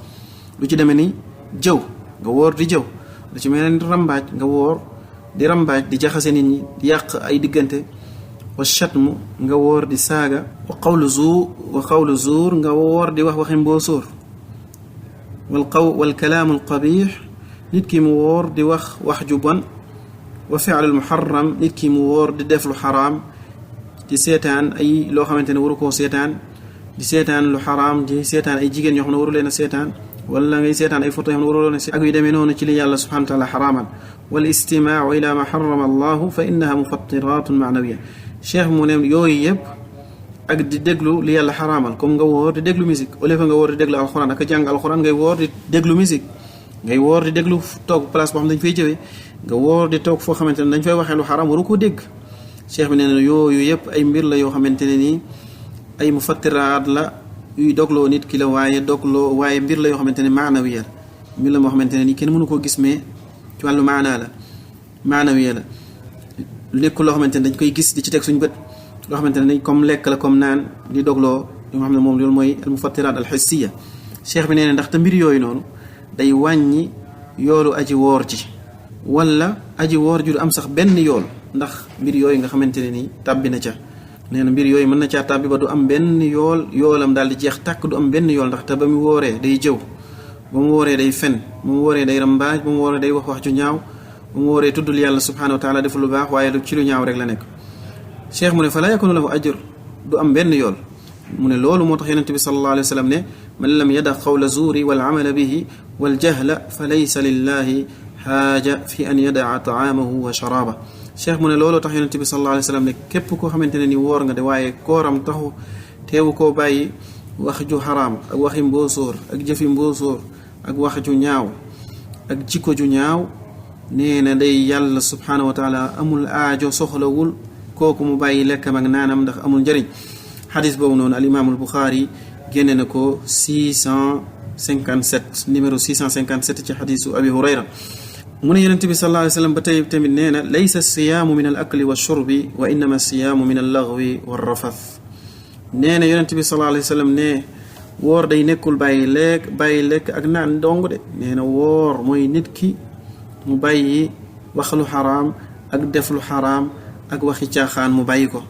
lu ci demee ni jëw nga woor di jëw lu ci mel ni rambaaj nga woor di rambaaj di jaxase nit ñi di yàq ay diggante wa shatmu nga woor di saaga wa qawlu zuur nga woor di wax waxi mboosóor wal kalaamul qabiix nit ki mu woor di wax wax ju bon wa fi'lul muharram nit ki mu woor di def lu xaraam di seetaan ay loo xamante ne waru koo seetaan di seetaan lu xaraam di seetaan ay jigéen ñoo xam ne waru leen a seetaan wala ngay seetaan ay photo yoo xam ne waru leen a seetaan ak yu demee noonu ci li yàlla subhanahu wa taala xaraamal wal istimaau ila ma xarama allahu fa innaha mufattiratun maanawiya cheikh mu ne yooyu yëpp ak di déglu li yàlla xaraamal comme nga woor di déglu musique au lieu que nga woor di déglu alxuraan ak jàng alxuraan ngay woor di déglu musique ngay woor di déglu toog place boo xam ne dañ fay jëwee nga woor di toog foo xamante ne dañ fay waxee lu xaraam waru koo dégg cheikh bi nee na yooyu yëpp ay mbir la yoo xamante ne nii ay mufattiraat la yuy dogloo nit ki la waaye mbir la yoo xamante ne maanawiya mbir la moo xamante ne nii kenn mënu koo gis mais ci wàllu maanawiya la nekkul loo xamante ne dañ koy gis di ci teg suñu bët loo xamante ne ni comme lekk la comme naan di dogloo yoo xam ne moom loolu mooy al mufattiraat al hissiya cheikh bi nee na ndax te mbir yooyu noonu day wàññi yoolu aji woor ji wala aji woor ju du am sax benn yool ndax mbir yooyu nga xamante ne ni tàbbi na ca. nee na mbir yooyu mën na caa tàbbi ba du am benn yoolam daal di jeex tàkk du am benn yool ndax te ba mu wooree day jëw, ba mu wooree day fen, ba mu wooree day rambaaj, ba mu wooree day wax ju ñaaw, ba mu wooree tuddul yàlla subhanahu wa taala deful lu baax waaye ci lu ñaaw rek la nekk. cheikh mu ne fa laa yakunu lahu ajr, du am benn yool. mu ne loolu moo tax yonente bi sallallahu alayhi wa sallam ne man lam yada qawla zuuri wal amala bihi wal jahla fa laysa lillahi xaaja fi an yadaa taamahu wa sharaaba. cheikh mu ne looloo tax yonente bi sallallahu alayhi wa sallam ne képp koo xamante ne ni woor nga de waaye kooram taxu teewu koo bàyyi wax ju xaraam ak waxi mboosóor ak jëfi mboosóor ak wax ju ñaaw ak jikko ju ñaaw, nee na day yàlla subhanahu wa taala amul aajo soxlawul kooku mu bàyyi lekkam ak naanam ndax amul njëriñ. xadis boobu noonu al imaamul Buxaari génne na ko 657 numéro 657 ci xadisu abi Hurayra. mu ne yonente bi sallallahu alayhi wa sallam ba tey tamit nee na laysa siyaamu min al akli wa shurbi wa innama siyaamu min al lagwi wa rafath. nee na yonente bi sallallahu alayhi wa sallam ne woor day nekkul bàyyi lekk ak naan dong de. nee na woor mooy nit ki mu bàyyi wax lu xaraam ak def lu xaraam ak waxi caaxaan mu bàyyi ko.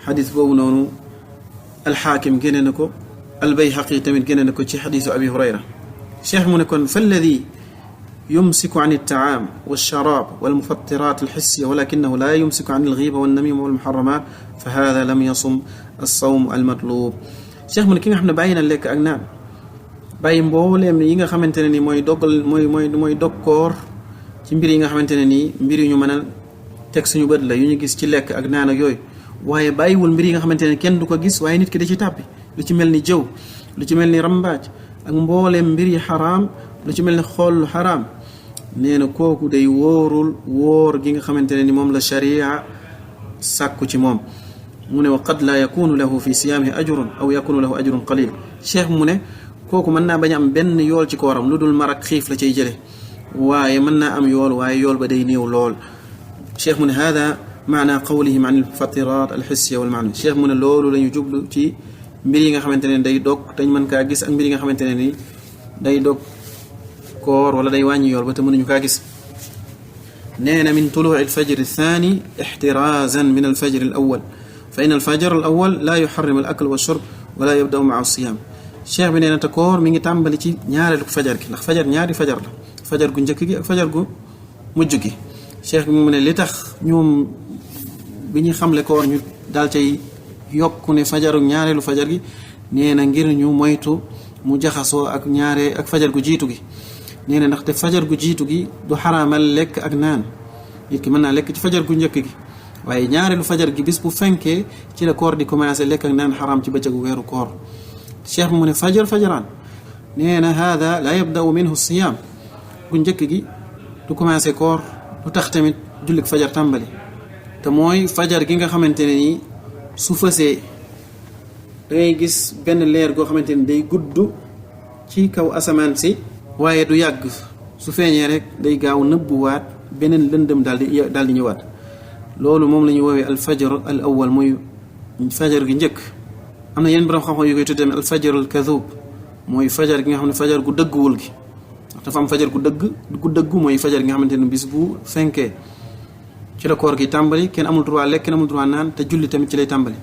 xadis boobu noonu alxaakim génne na ko, albayhaqi tamit génne na ko ci xadisu abi Hurayra. cheikh mu ne kon falladi yumsiku an altaam walsharaab walmufattirat alxissiya walakinahu la yumsiku an alghiba wannamima walmuharramat fa hada lam yasum alsawm almatlub. cheikh mu ne ki nga xam ne bàyyi na lekk ak naan, bàyyi mbooleem yi nga xamante ne ni mooy dog koor ci mbir yi nga xamante ne nii mbir yu ñu mën a teg suñu bët la yu ñu gis ci lekk ak naan ak yooyu, waaye bàyyiwul mbir yi nga xamante ne kenn du ko gis waaye nit ki da ci tàbbi, lu ci mel ni jëw, lu ci mel ni rambaaj ak mbooleem mbir yi xaraam, lu ci mel ni xool lu xaraam. nee na kooku day wóorul wóor gi nga xamante ne ni moom la sharia sàkku ci moom. mu ne wa qad la yakunu lahu fi siyaamihi ajrun aw yakunu lahu ajrun qalil. cheikh mu ne kooku mën naa bañ am benn yool ci kooram lu dul mar ak xiif la cay jële, waaye mën naa am yool waaye yool ba day néew lool. cheikh mu ne hada maana qawlihim an alfatirat alxissiya walmaana. cheikh mu ne loolu la ñu jublu ci mbir yi nga xamante ne day dog te ñu mën kaa gis ak mbir yi nga xamante ne ni day dog koor wala day wàññi yool ba te mënuñu kaa gis. nee na min tuluu alfajr althani ixtirazan min alfajr alawal fa in alfajr alawal la yuxarrim alakl walshurb wala yabdau maa alsiyam. cheikh bi nee na te koor mi ngi tàmbali ci ñaareelu fajar gi ndax fajar ñaari fajar la, fajar gu njëkk gi ak fajar gu mujj gi. cheikh bi mu ne li tax ñoom bi ñu xamle koor ñu daal cay yokku ne ñaareelu fajar gi, nee na ngir ñu moytu mu jaxasoo ak fajar gu jiitu gi. nee na ndaxte fajar gu jiitu gi du xaraamal lekk ak naan, nit ki mën naa lekk ci fajar gu njëkk gi, waaye ñaareelu fajar gi bis bu fenkee ci la koor di commencé lekk ak naan xaraam ci bëccëgu weeru koor. cheikh bi mu ne fajaraan nee na hada la yabdau minhu siyaam, gu njëkk gi du commencé koor, du tax tamit jullik fajar tàmbali, te mooy fajar gi nga xamante ne nii su fësee da ngay gis benn leer goo xamante ni day gudd ci kaw asamaan si waaye du yàgg, su feeñee rek day gaaw nëbbuwaat beneen lëndëm daal di ñëwaat. loolu moom la ñu woowee alfajar al awal, mooy fajar gi njëkk. am na yenn borom xam-xam yu koy tuddee tamit alfajar al kadhub, mooy fajar gi nga xam ne fajar gu dëgguwul gi. dafa am fajar gu dëggu mooy fajar gi nga xamante ne bis bu fenkee ci la koor gi tàmbali, kenn amul droit lekk, kenn amul droit naan, te julli tamit ci lay tàmbali.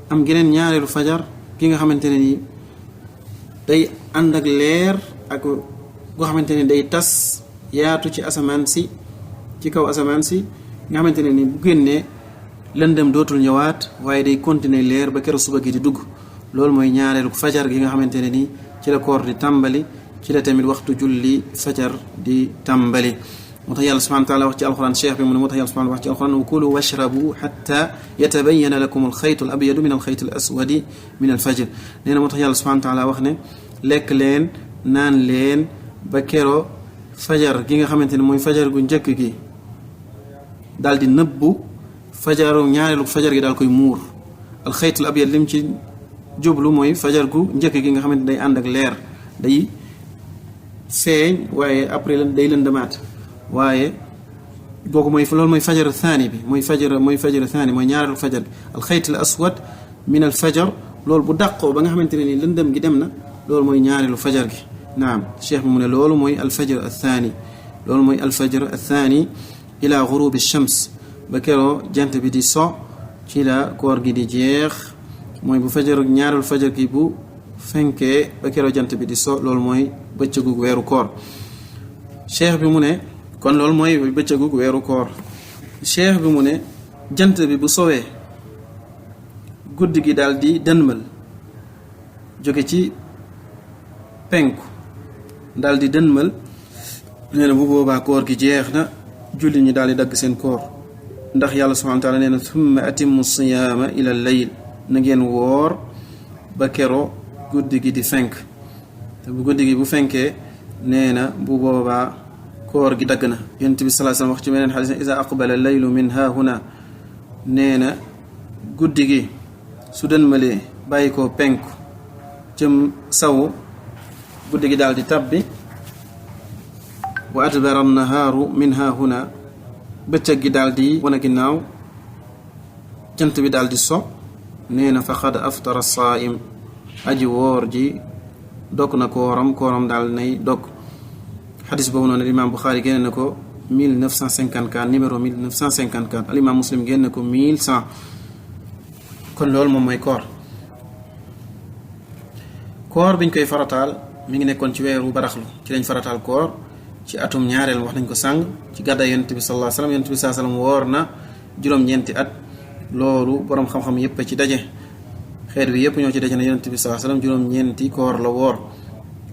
am geneen ñaareelu fajar gi nga xamante ne nii day ànd ak leer ak goo xamante ne day tas yaatu ci asamaan si, ci kaw asamaan si, nga xamante ne ni bu génnee lëndëm dootul ñëwaat waaye day continuer leer ba keroog suba gi di dugg. loolu mooy ñaareelu fajar gi nga xamante ne ni ci la koor di tàmbali, ci la tamit waxtu julli fajar di tàmbali. moo tax yàlla subhanahu wa taala wax ci alquran, cheikh bi mu ne moo tax yàlla subhanahu wax ci alquran wa kulu washrabu xatta yatabayana lakum alxaytu al abyadu min alxayti al aswadi min alfajr. nee na moo tax yàlla subhanahu wa taala wax ne lekk leen naan leen ba kero fajar gi nga xamante ne mooy fajar gu njëkk gi daal di nëbbu, ñaareelu fajar gi daal koy muur. alxaytu al abyad lim ci jublu mooy fajar gu njëkk gi nga xamante ne day ànd ak leer, day feeñ waaye après day lëndamaat. waaye googu loolu mooy fajar thani bi, mooy fajar thani mooy ñaareelu fajar bi. alxayt al aswad min al fajar, loolu bu dàqoo ba nga xamante ne ni lëndëm gi dem na, loolu mooy ñaareelu fajar gi. naam cheikh bi mu ne loolu mooy alfajr athani loolu mooy alfajr athani ila ghurubi shams ba keroo jant bi di so ci la koor gi di jeex mooy bu fajar ñaareelu fajar gi bu fenkee ba keroo jant bi di so loolu mooy bëccëgu weeru koor cheikh bi mu ne kon loolu mooy bëccëgu weeru koor cheikh bi mu ne jant bi bu sowee guddi gi daal di dënmal jóge ci penku daal di dënmal nee na bu boobaa koor gi jeex na julli ñi daal di dagg seen koor ndax yàlla subhanahu wa taala nee na thumma atimmu siyaama ila layl na ngeen woor ba kero guddi gi di fenk te bu guddi gi bu fenkee nee na bu boobaa koor gi dagg na yonent bi sallallahu alayhi wasallam wax ci beneen xadis ne iza aqbala laylu min ha huna nee na guddi gi su dënmalee bàyyi ko penku jëm sawu guddi gi daal di tabbi wa adbara nahaaru min ha huna bëccëg gi daal di wane ginnaaw jant bi daal di so nee na faqad aftara saa'im aji woor ji dog na kooram daal nay dog xadis boobu noonu imaam Buxaari génne na ko 1954 numéro 1954 al imaam Muslim génne ko 1100 kon loolu moom mooy koor biñ koy farataal mi ngi nekkoon ci weeru baraxlu ci lañ farataal koor ci atum ñaareel wax nañ ko sàng ci gàddaay yonent bi sallallahu alayhi wasallam yonent bi sallallahu alayhi wasallam woor na juróom-ñeenti at loolu boroom xam-xam yépp ci daje xeet bi yépp ñoo ci daje na yonent bi sallallahu alayhi wasallam juróom-ñeenti koor la woor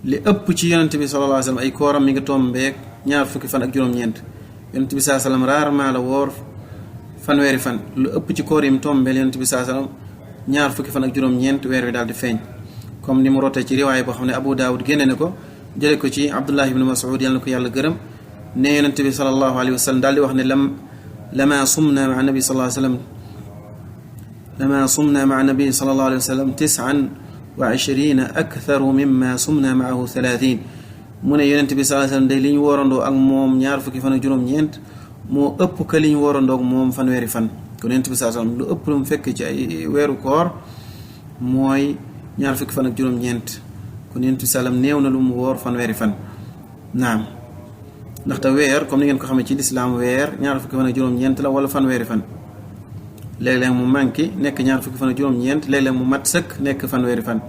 li ëpp ci yonent bi sallallahu alayhi wasallam ay kooram mi ngi tombeek ñaar fukki fan ak juróom-ñeent yonent bi sallallahu alayhi wasallam rarement la woor fanweeri fan lu ëpp ci koor yi mu tombeel yonent bi sallallahu alayhi wasallam ñaar fukki fan ak juróom-ñeent weer wi daal di feeñ comme ni mu rotee ci riwaaya boo xam ne Abu Daawud génne na ko jële ko ci Abdullah ibn Mas'ud yàlla na ko yàlla gërëm ne yonent bi sallallahu alayhi wasallam daal di wax ne lama sumna ma'a nabi sallallahu alayhi wasallam lama sumna ma'a nabi sallallahu alayhi wasallam 29 aktharu mimma sumna ma'ahu 30 mu ne yonent bi sallallahu alayhi wasallam day li ñu woorandoo ak moom ñaar fukki fan ak juróom-ñeent moo ëpp ka li ñu woorandoo ak moom fanweeri fan kon yonent bi sallallahu alayhi wasallam lu ëpp lu mu fekk ci ay weeru koor mooy ñaar fukki fan ak juróom-ñeent kon yonent bi sallam néew na lu mu woor fanweeri fan naam ndaxte weer comme ni ngeen ko xamee ci lislaam weer ñaar fukki fan ak juróom-ñeent la wala fanweeri fan léeg-léeg mu manqué nekk ñaar fukki fan ak juróom-ñeent léeg-léeg mu mat sëkk nekk fanweeri fan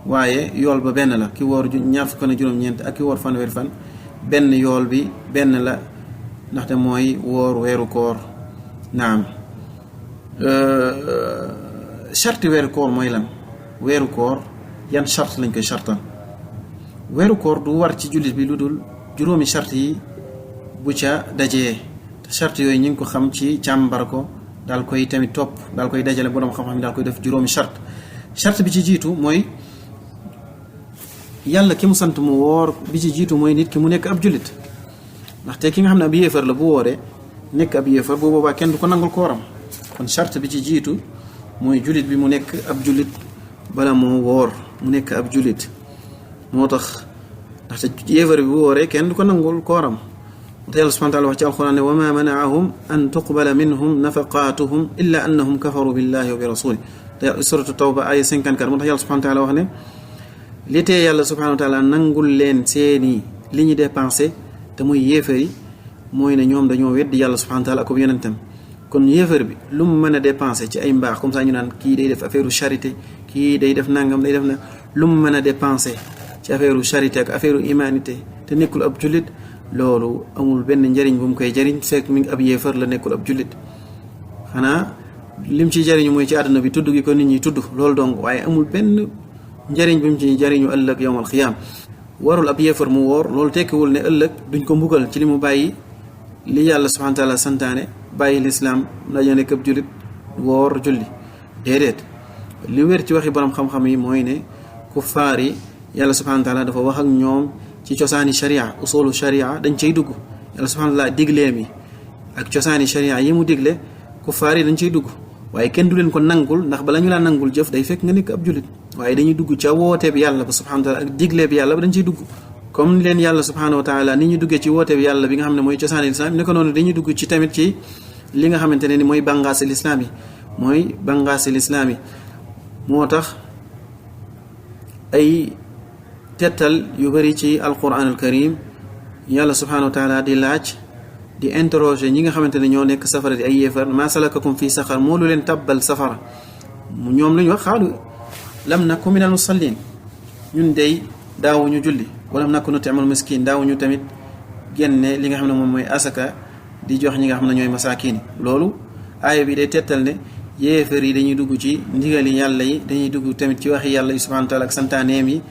waaye yool ba benn la ki woor ñaar fukki fan ak juróom-ñeent ak ki woor fanweeri fan benn yool bi benn la ndaxte mooy woor weeru koor naam charte weeru koor mooy lan weeru koor yan charte lañ koy chartal weeru koor du war ci jullit bi lu dul juróomi charte yi bu ca dajee te charte yooyu ñu ngi ko xam ci càmbar ko daal koy tamit topp daal koy dajale borom xam-xam daal koy def juróomi charte bi ci jiitu mooy yàlla ki mu sant mu woor bi ci jiitu mooy nit ki mu nekk ab jullit ndaxte ki nga xam ne ab yéefar la bu wooree nekk ab yéefar bu boobaa kenn du ko nangul kooram kon charte bi ci jiitu mooy jullit bi mu nekk ab jullit bala moo woor mu nekk ab jullit moo tax ndaxte yéefar bi bu wooree kenn du ko nangul kooram te yàlla subhanahu wa ta'ala wax ci alquran ne wa ma mana'ahum an tuqbala minhum nafaqatuhum illa annahum kafaru billahi wa bi rasuli te suratu tawba aya 54 moo tax yàlla subhanahu wa ta'ala wax ne li tee yàlla subhanahu wa ta'ala nangul leen seeni li ñu dépensé te muy yéefar yi mooy ne ñoom dañoo weddi yàlla subhanahu wa ta'ala ak yonentam kon yéefar bi lu mu mën a dépensé ci ay mbaax comme ça ñu naan kii day def affaire charité kii day def nangam day def na lu mu mën a dépensé ci affaire charité ak affaire humanité te nekkul ab jullit loolu amul benn njariñ bu mu koy jariñ fekk mi ngi ab yéefar la nekkul ab jullit xanaa lim ci jariñu mooy ci àdduna bi tudd gi ko nit ñi tudd loolu donc waaye amul benn njariñ bi mu ci jariñu ëllëg yawmal xiyaam warul ab yéefar mu woor loolu tekkiwul ne ëllëg duñ ko mbugal ci li mu bàyyi li yàlla subhanahu wa ta'ala santaane bàyyi lislaam dañoo nekk ab jullit woor julli déedéet li wér ci waxi borom xam-xam yi mooy ne kuffaar yi yàlla subhanahu wa ta'ala dafa wax ak ñoom ci cosaani sharia usulu sharia dañ cay dugg yàlla subhanahu wa ta'ala digleem yi ak cosaani sharia yi mu digle kuffaar yi dañ cay dugg waaye kenn du leen ko nangul ndax bala ñu laa nangul jëf day fekk nga nekk ab jullit waaye dañuy dugg ca woote bi yàlla ba subhanahu wa ta'ala ak digle bi yàlla ba dañ ciy dugg comme leen yàlla subhanahu wa ta'ala ni ñu duggee ci woote bi yàlla bi nga xam ne mooy cosaani lislaam ne ko noonu dañuy dugg ci tamit ci li nga xamante ne ni mooy bàngaasi lislaam yi mooy bàngaasi lislaam yi moo tax ay tettal yu bari ci alquran al karim yàlla subhanahu wa taala di laaj di interroger ñi nga xamante ne ñoo nekk safara di ay yéefar ma salakakum fi saxar moo lu leen tabbal safara ñoom lu ñu wax xaalu lam naku minal musallin ñun dey daawuñu julli wala naku nutimul miskin daawuñu tamit génne li nga xam ne moom mooy asaka di jox ñi nga xam ne ñooy masaakin loolu aaya bi day tettal ne yéefar yi dañuy dugg ci ndigali yàlla yi dañuy dugg tamit ci waxi yàlla yi subhanahu wa taala ak santaaneem yi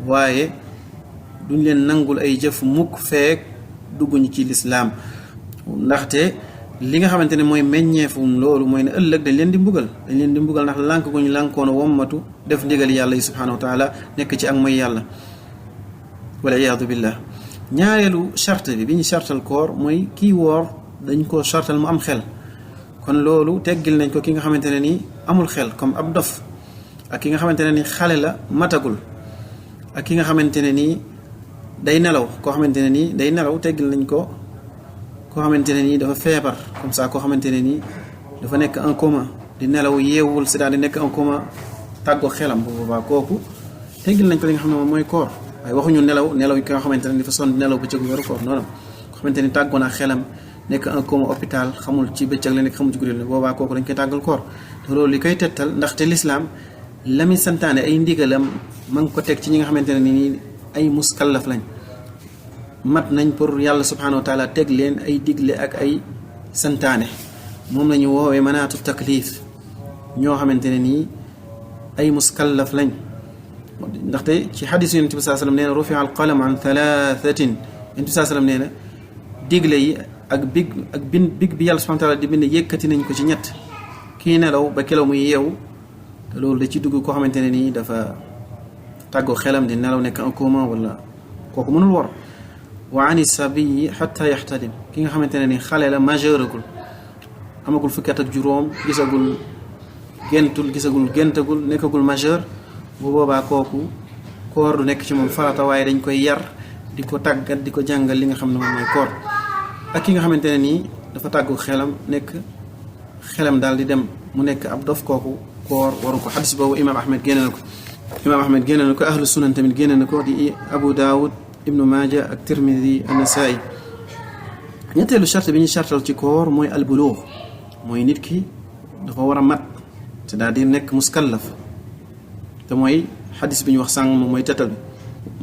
waaye duñ leen nangul ay jëf mukk feek dugguñu ci lislaam ndaxte li nga xamante ne mooy meññeefum loolu mooy ne ëllëg dañ leen di mbugal ndax lànk guñu lànkoon wommatu def ndigali yàlla yi subhanahu wa taala nekk ci ak mooy yàlla wala iyaadu billah ñaareelu charte bi ñu chartal koor mooy kii woor dañ ko chartal mu am xel kon loolu teggil nañ ko ki nga xamante ne nii amul xel comme ab dof ak ki nga xamante ne ni xale la matagul ak ki nga xamante ne nii day nelaw koo xamante ne nii day nelaw teggil nañ ko koo xamante ne nii dafa feebar comme ça koo xamante ne nii dafa nekk en coma di nelaw yeewul c'est-à-dire di nekk en coma tàggoo xelam bu boobaa kooku teggil nañ ko li nga xam ne moom mooy koor waaye waxuñu nelaw yi nga xamante ne dafa sonn di nelaw bëccëgu weeru koor noonu koo xamante ni tàggoo naa xelam nekk en coma hôpital xamul ci bëccëg la nekk xamul ci guddi la boobaa kooku dañ koy tàggal koor te loolu li koy tettal ndaxte lislaam la muy santaane ay ndigalam ma ngi ko teg ci ñi nga xamante ne nii ay muskallaf lañ mat nañ pour yàlla subhanahu wa taala teg leen ay digle ak ay santaane moom lañu woowee manaatu taklif ñoo xamante ne nii ay muskallaf lañ ndaxte ci xadis yonent bi saa sallam nee na rufia al qalam an thalathatin yonent bi saa sallam nee na digle yi ak big bi yàlla subhanahu wa taala di bind yëkkati nañ ko ci ñett kii nelaw ba kelaw muy yeewu te loolu da ci dugg koo xamante ne nii dafa tàggoo xelam di nelaw nekk en coma wala kooku mënul wor wa ani sabiyi xatta yaxtalim ki nga xamante ne ni xale la majeuragul amagul fukki at ak juróom gisagul géntagul nekkagul majeur bu boobaa kooku koor du nekk ci moom farata waaye dañ koy yar di ko tàggat di ko jàngal li nga xam ne moom mooy koor ak ki nga xamante ne nii dafa tàggu xelam daal di dem mu nekk ab dof kooku koor waru ko xadis boobu imaam ahmed génne na ko ahlu sunan tamit génne na ko di abu daawud ibnu maaja ak tirmidi an-nasaa'i ñetteelu charte bi ñu chartal ci koor mooy albuluux mooy nit ki dafa war a mat c'est-à-dire nekk muskallaf te mooy xadis bi ñu wax sàng moom mooy tettal bi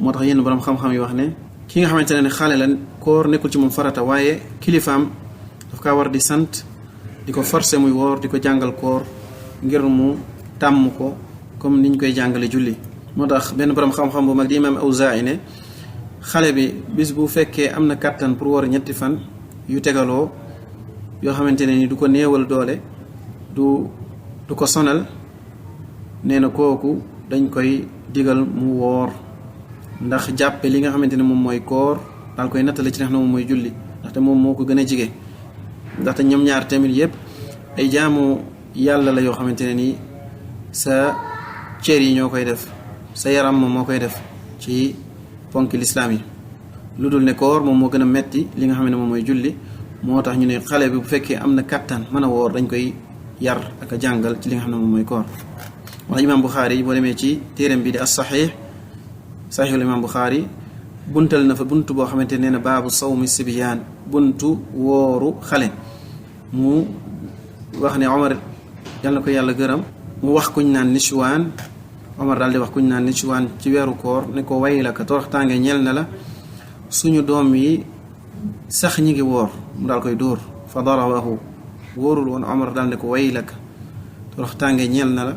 moo tax yenn borom xam-xam yi wax ne ki nga xamante ne xale la koor nekkul ci moom farata waaye kilifaam daf kaa war di sant di ko forcer muy woor di ko jàngal koor ngir mu tàmm ko comme niñ koy jàngale julli moo tax benn borom xam-xam bu mag di imam Awzaa'i ne xale bi bis bu fekkee am na kàttan pour woor ñetti fan yu tegaloo yoo xamante ne ni du ko néewal doole du ko sonal nee na kooku dañ koy digal mu woor ndax jàppe li nga xamante ne moom mooy koor daal koy nattale ci nga xam ne moom mooy julli ndaxte moom moo ko gën a jige ndaxte ñoom ñaar tamit yépp ay jaamu yàlla la yoo xamante ne nii sa cër yi ñoo koy def sa yaram moom moo koy def ci ponki lislaam yi lu dul ne koor moom moo gën a metti li nga xam ne moom mooy julli moo tax ñu ne xale bi bu fekkee am na kàttan mën a woor dañ koy yar ak a jàngal ci li nga xam ne moom mooy koor wax imaam Buxaari boo demee ci téeram bi di saxiixul imaam Buxaari buntal na fa buntu boo xamante nee na baabu sawmi sibyaan buntu wooru xale mu wax ne Omar yal na ko yàlla gërëm mu wax kuñ naan Niswaan Omar daal di wax kuñ naan Niswaan ci weeru koor ne ko way la ka torox tànge ñeel na la suñu doom yi sax ñi ngi woor mu daal koy dóor fa darabahu wóorul woon Omar daal ne ko way la ka torox tànge ñeel na la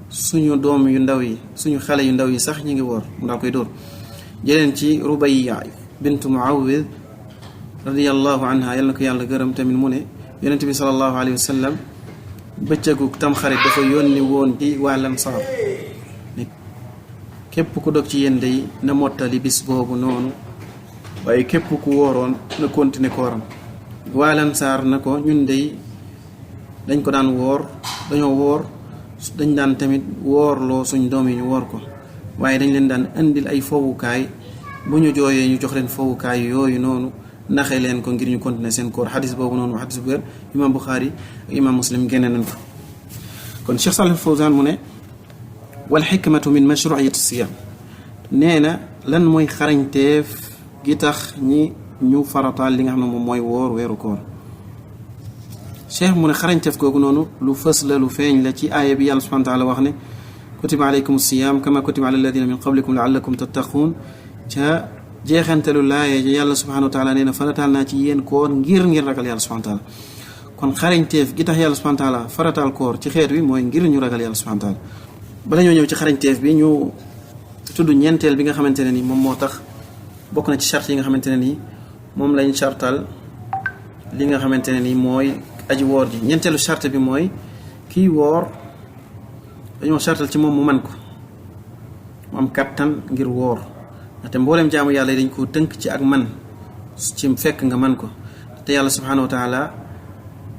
suñu doom yu ndaw yi suñu xale yu ndaw yi sax ñi ngi woor mu daal koy dóor jëleen ci Rubayya bintu Muawwid radiyallahu anha yal na ko yàlla gërëm tamit mu ne yonent bi sallallahu alayhi wa sallam bëccëgu tamxarit dafa yónni woon ci waa Ansaar ne képp ku dog ci yéen day na mottali bis boobu noonu waaye képp ku wooroon na continuer kooram waa Ansaar na ko ñun day dañ ko daan woor dañoo woor dañ daan tamit woorloo suñ doom yi ñu woor ko waaye dañ leen daan indil ay fowukaay bu ñu jooyee ñu jox leen fowukaay yooyu noonu naxe leen ko ngir ñu continuer seen koor xadis boobu noonu xadis bu wér imam Buxaari ak imam Muslim génne nañ ko kon Cheikh Salih Fawzan mu ne wal xikmatu min mashruiyati siyam nee na lan mooy xarañteef gi tax ñi ñu farataal li nga xam ne moom mooy woor weeru koor cheikh mu ne xarañteef googu noonu lu fës la lu feeñ la ci aaya bi yàlla subhanahu wa taala wax ne kutiba alaykum siyam kama kutiba ala alladina min qablikum laallakum tattaquun ca jeexantalu laaye ji yàlla subhanahu wa taala nee na farataal naa ci yéen koor ngir ragal yàlla subhanahu wa taala kon xarañteef gi tax yàlla subhanahu wa taala farataal koor ci xeet wi mooy ngir ñu ragal yàlla subhanahu wa taala bala ñoo ñëw ci xarañteef bi ñu tudd ñeenteel bi nga xamante ne ni moom moo tax bokk na ci charte yi nga xamante ne ni moom lañ chartal li nga xamante ne ni mooy aji woor ji ñeenteelu charte bi mooy kii woor dañoo chartal ci moom mu man ko mu am kattan ngir woor ndaxte mbooleem jaamu yàlla dañ ko tënk ci ak man ci fekk nga man ko te yàlla subhanahu wa taala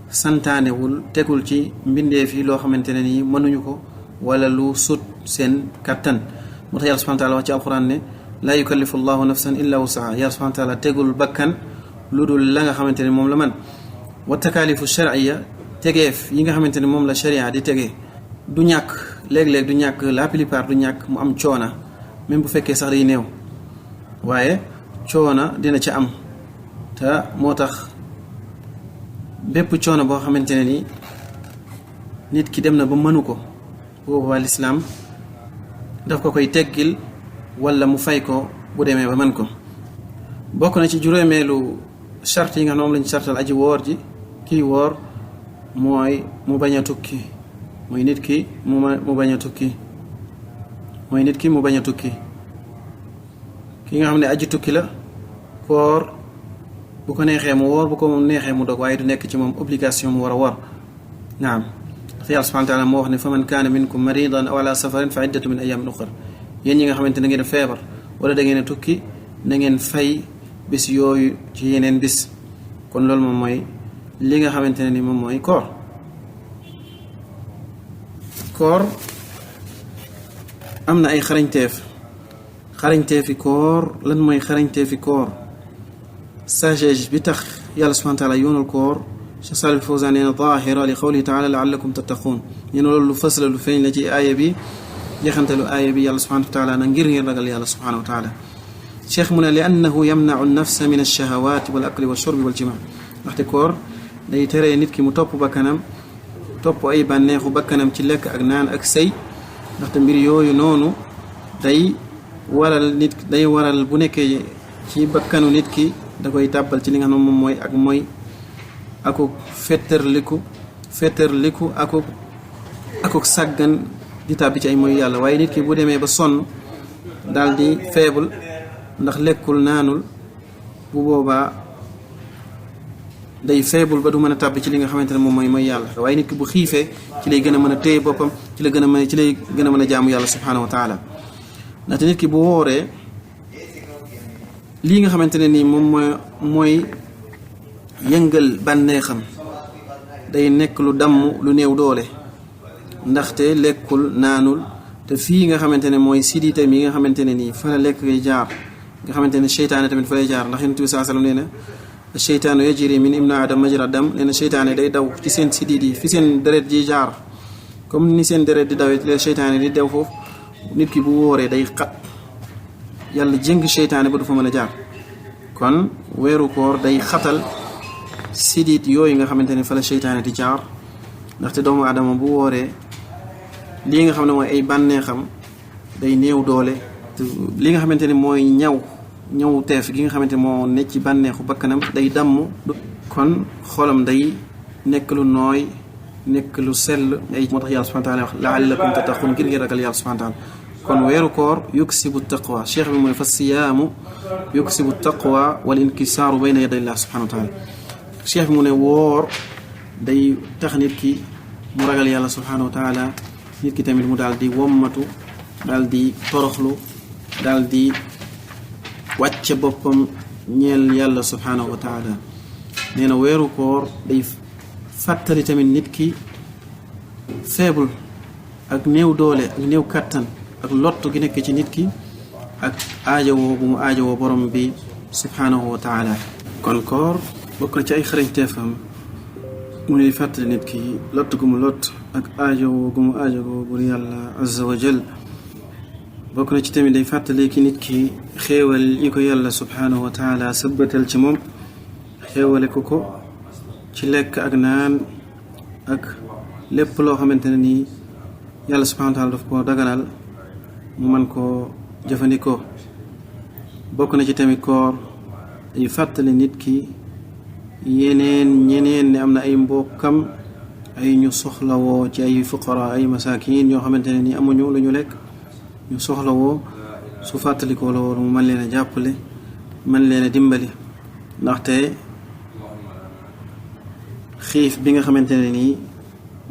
santaanewul tegul ci mbindeef yi loo xamante ne nii mënuñu ko wala lu sut seen kattan moo tax yàlla subhanahu wa taala wax ci alquran ne laa yukallifu llahu nafsan illa wusaha yàlla subhanahu wa taala tegul bakkan lu dul la nga xamante ne moom la man wa takaalifu shar'iyya tegeef yi nga xamante ne moom la sharia di tegee du ñàkk léeg-léeg du ñàkk la plupart du ñàkk mu am coona même bu fekkee sax day néew waaye coona dina ca am te moo tax bépp coono boo xamante ne ni nit ki dem na ba mënu ko boobu lislaam daf ko koy teggil wala mu fay ko bu demee ba mën ko bokk na ci juróomeelu charte yi nga xam ne moom lañu chartal aji woor ji kii woor mooy mu bañ a tukki mooy nit ki mu bañ a tukki mooy nit ki mu bañ a tukki ki nga xam ne aji tukki la koor bu ko neexee mu woor bu ko moom neexee mu dog waaye du nekk ci moom obligation mu war a woor naam ndax yàlla subhanahu wa taala moo wax ne fa man kaana minkum maridan aw ala safarin fa iddatu min ayamin uxar yéen ñi nga xamante ne da ngeen feebar wala da ngeen a tukki na ngeen fay bis yooyu ci yeneen bis kon loolu moom mooy li nga xamante ne ni moom mooy koor am na ay xarañteefi koor lan mooy xarañteefi koor sagesse bi tax yàlla subhanahu wa taala yoonal koor Cheikh Saalih Fawzaan nee na zaahira li qawlihi taala laallakum tattaquun nee na loolu lu fës la lu feeñ la ci aaya bi jeexantalu aaya bi yàlla subhanahu wa taala na ngir ragal yàlla subhanahu wa taala cheikh mu ne li annahu yamnau nafsa min alshahawati wal akli wa shurbi wal jima ndaxte koor day teree nit ki mu topp bakkanam topp ay bànneexu bakkanam ci lekk ak naan ak sëy ndaxte mbir yooyu noonu day waral bu nekkee ci bakkanu nit ki da koy tàbbal ci li nga xam ne moom mooy ak mooy akuk fetterliku akuk sàggan di tàbbi ci ay mooy yàlla waaye nit ki bu demee ba sonn daal di faible ndax lekkul naanul bu boobaa day faible ba du mën a tàbbi ci li nga xamante ne moom mooy yàlla waaye nit ki bu xiifee ci lay gën a mën a téye boppam ci lay gën a mën a jaamu yàlla subhanahu wa taala ndaxte nit ki bu wooree lii nga xamante ne nii moom mooy yëngal bànneexam day nekk lu damm lu néew doole ndaxte lekkul naanul te fii nga xamante ne mooy siditam yi nga xamante ne nii fa la lekk ngay jaar nga xamante ne seytaane tamit fa lay jaar ndax yonent bi saa sallam nee na seytaanu yajri min ibni adam majra dam nee na seytaane day daw ci seen sidit yi fi seen deret ji jaar comme ni seen deret di dawee leen seytaane di daw foofu nit ki bu wóoree day xat yàlla jëng seytaane ba du fa mën a jaar kon weeru koor day xatal sidit yooyu nga xamante ne fa la seytaane di jaar ndaxte doomu aadama bu wooree lii nga xam ne mooy ay bànneexam day néew doole li nga xamante ne mooy ñaw teef gi nga xamante moo nekk ci bànneexu bakkanam day damm kon xolam day nekk lu nooy nekk lu sell ay moo tax yàlla subhanahu wa taala wax la'allakum tattaqun ngir ngeen ragal yàlla subhanahu wa taala kon weeru koor yuksibu taqwa cheikh bi mooy fa siyaamu yuksibu taqwa wal inkisaaru bayna yaday Allah subhanahu wa taala cheikh bi mu ne woor day tax nit ki mu ragal yàlla subhanahu wa taala nit ki tamit mu daal di wommatu daal di toroxlu daal di wàcce boppam ñeel yàlla subhanahu wa taala nee na weeru koor day fàttali tamit nit ki faible ak néew doole ak néew kàttan ak lottu gi nekk ci nit ki ak aajowoo bu mu aajowoo borom bi subhanahu wa taala kon koor bokk na ci ay xarañteefam mu ne fàttali nit ki lott gu mu lott ak aajowoo gu mu aajowoo bur yàlla azza wa jal bokk na ci tamit day fàttali ki nit ki xéewal yi ko yàlla subhanahu wa taala sëbbatal ci moom xéewale ko ci lekk ak naan ak lépp loo xamante ne nii yàlla subhanahu wa taala daf koo daganal mu mën koo jëfandikoo. bokk na ci tamit koor day fàttali nit ki ñeneen ne am na ay mbokkam ay ñu soxlawoo ci ay fuqara ay masakin yoo xamante ne nii amuñu lu ñu lekk ñu soxlawoo su fàttalikoo loolu mu mën leen a jàppale mën leen a dimbali ndaxte xiif bi nga xamante ne nii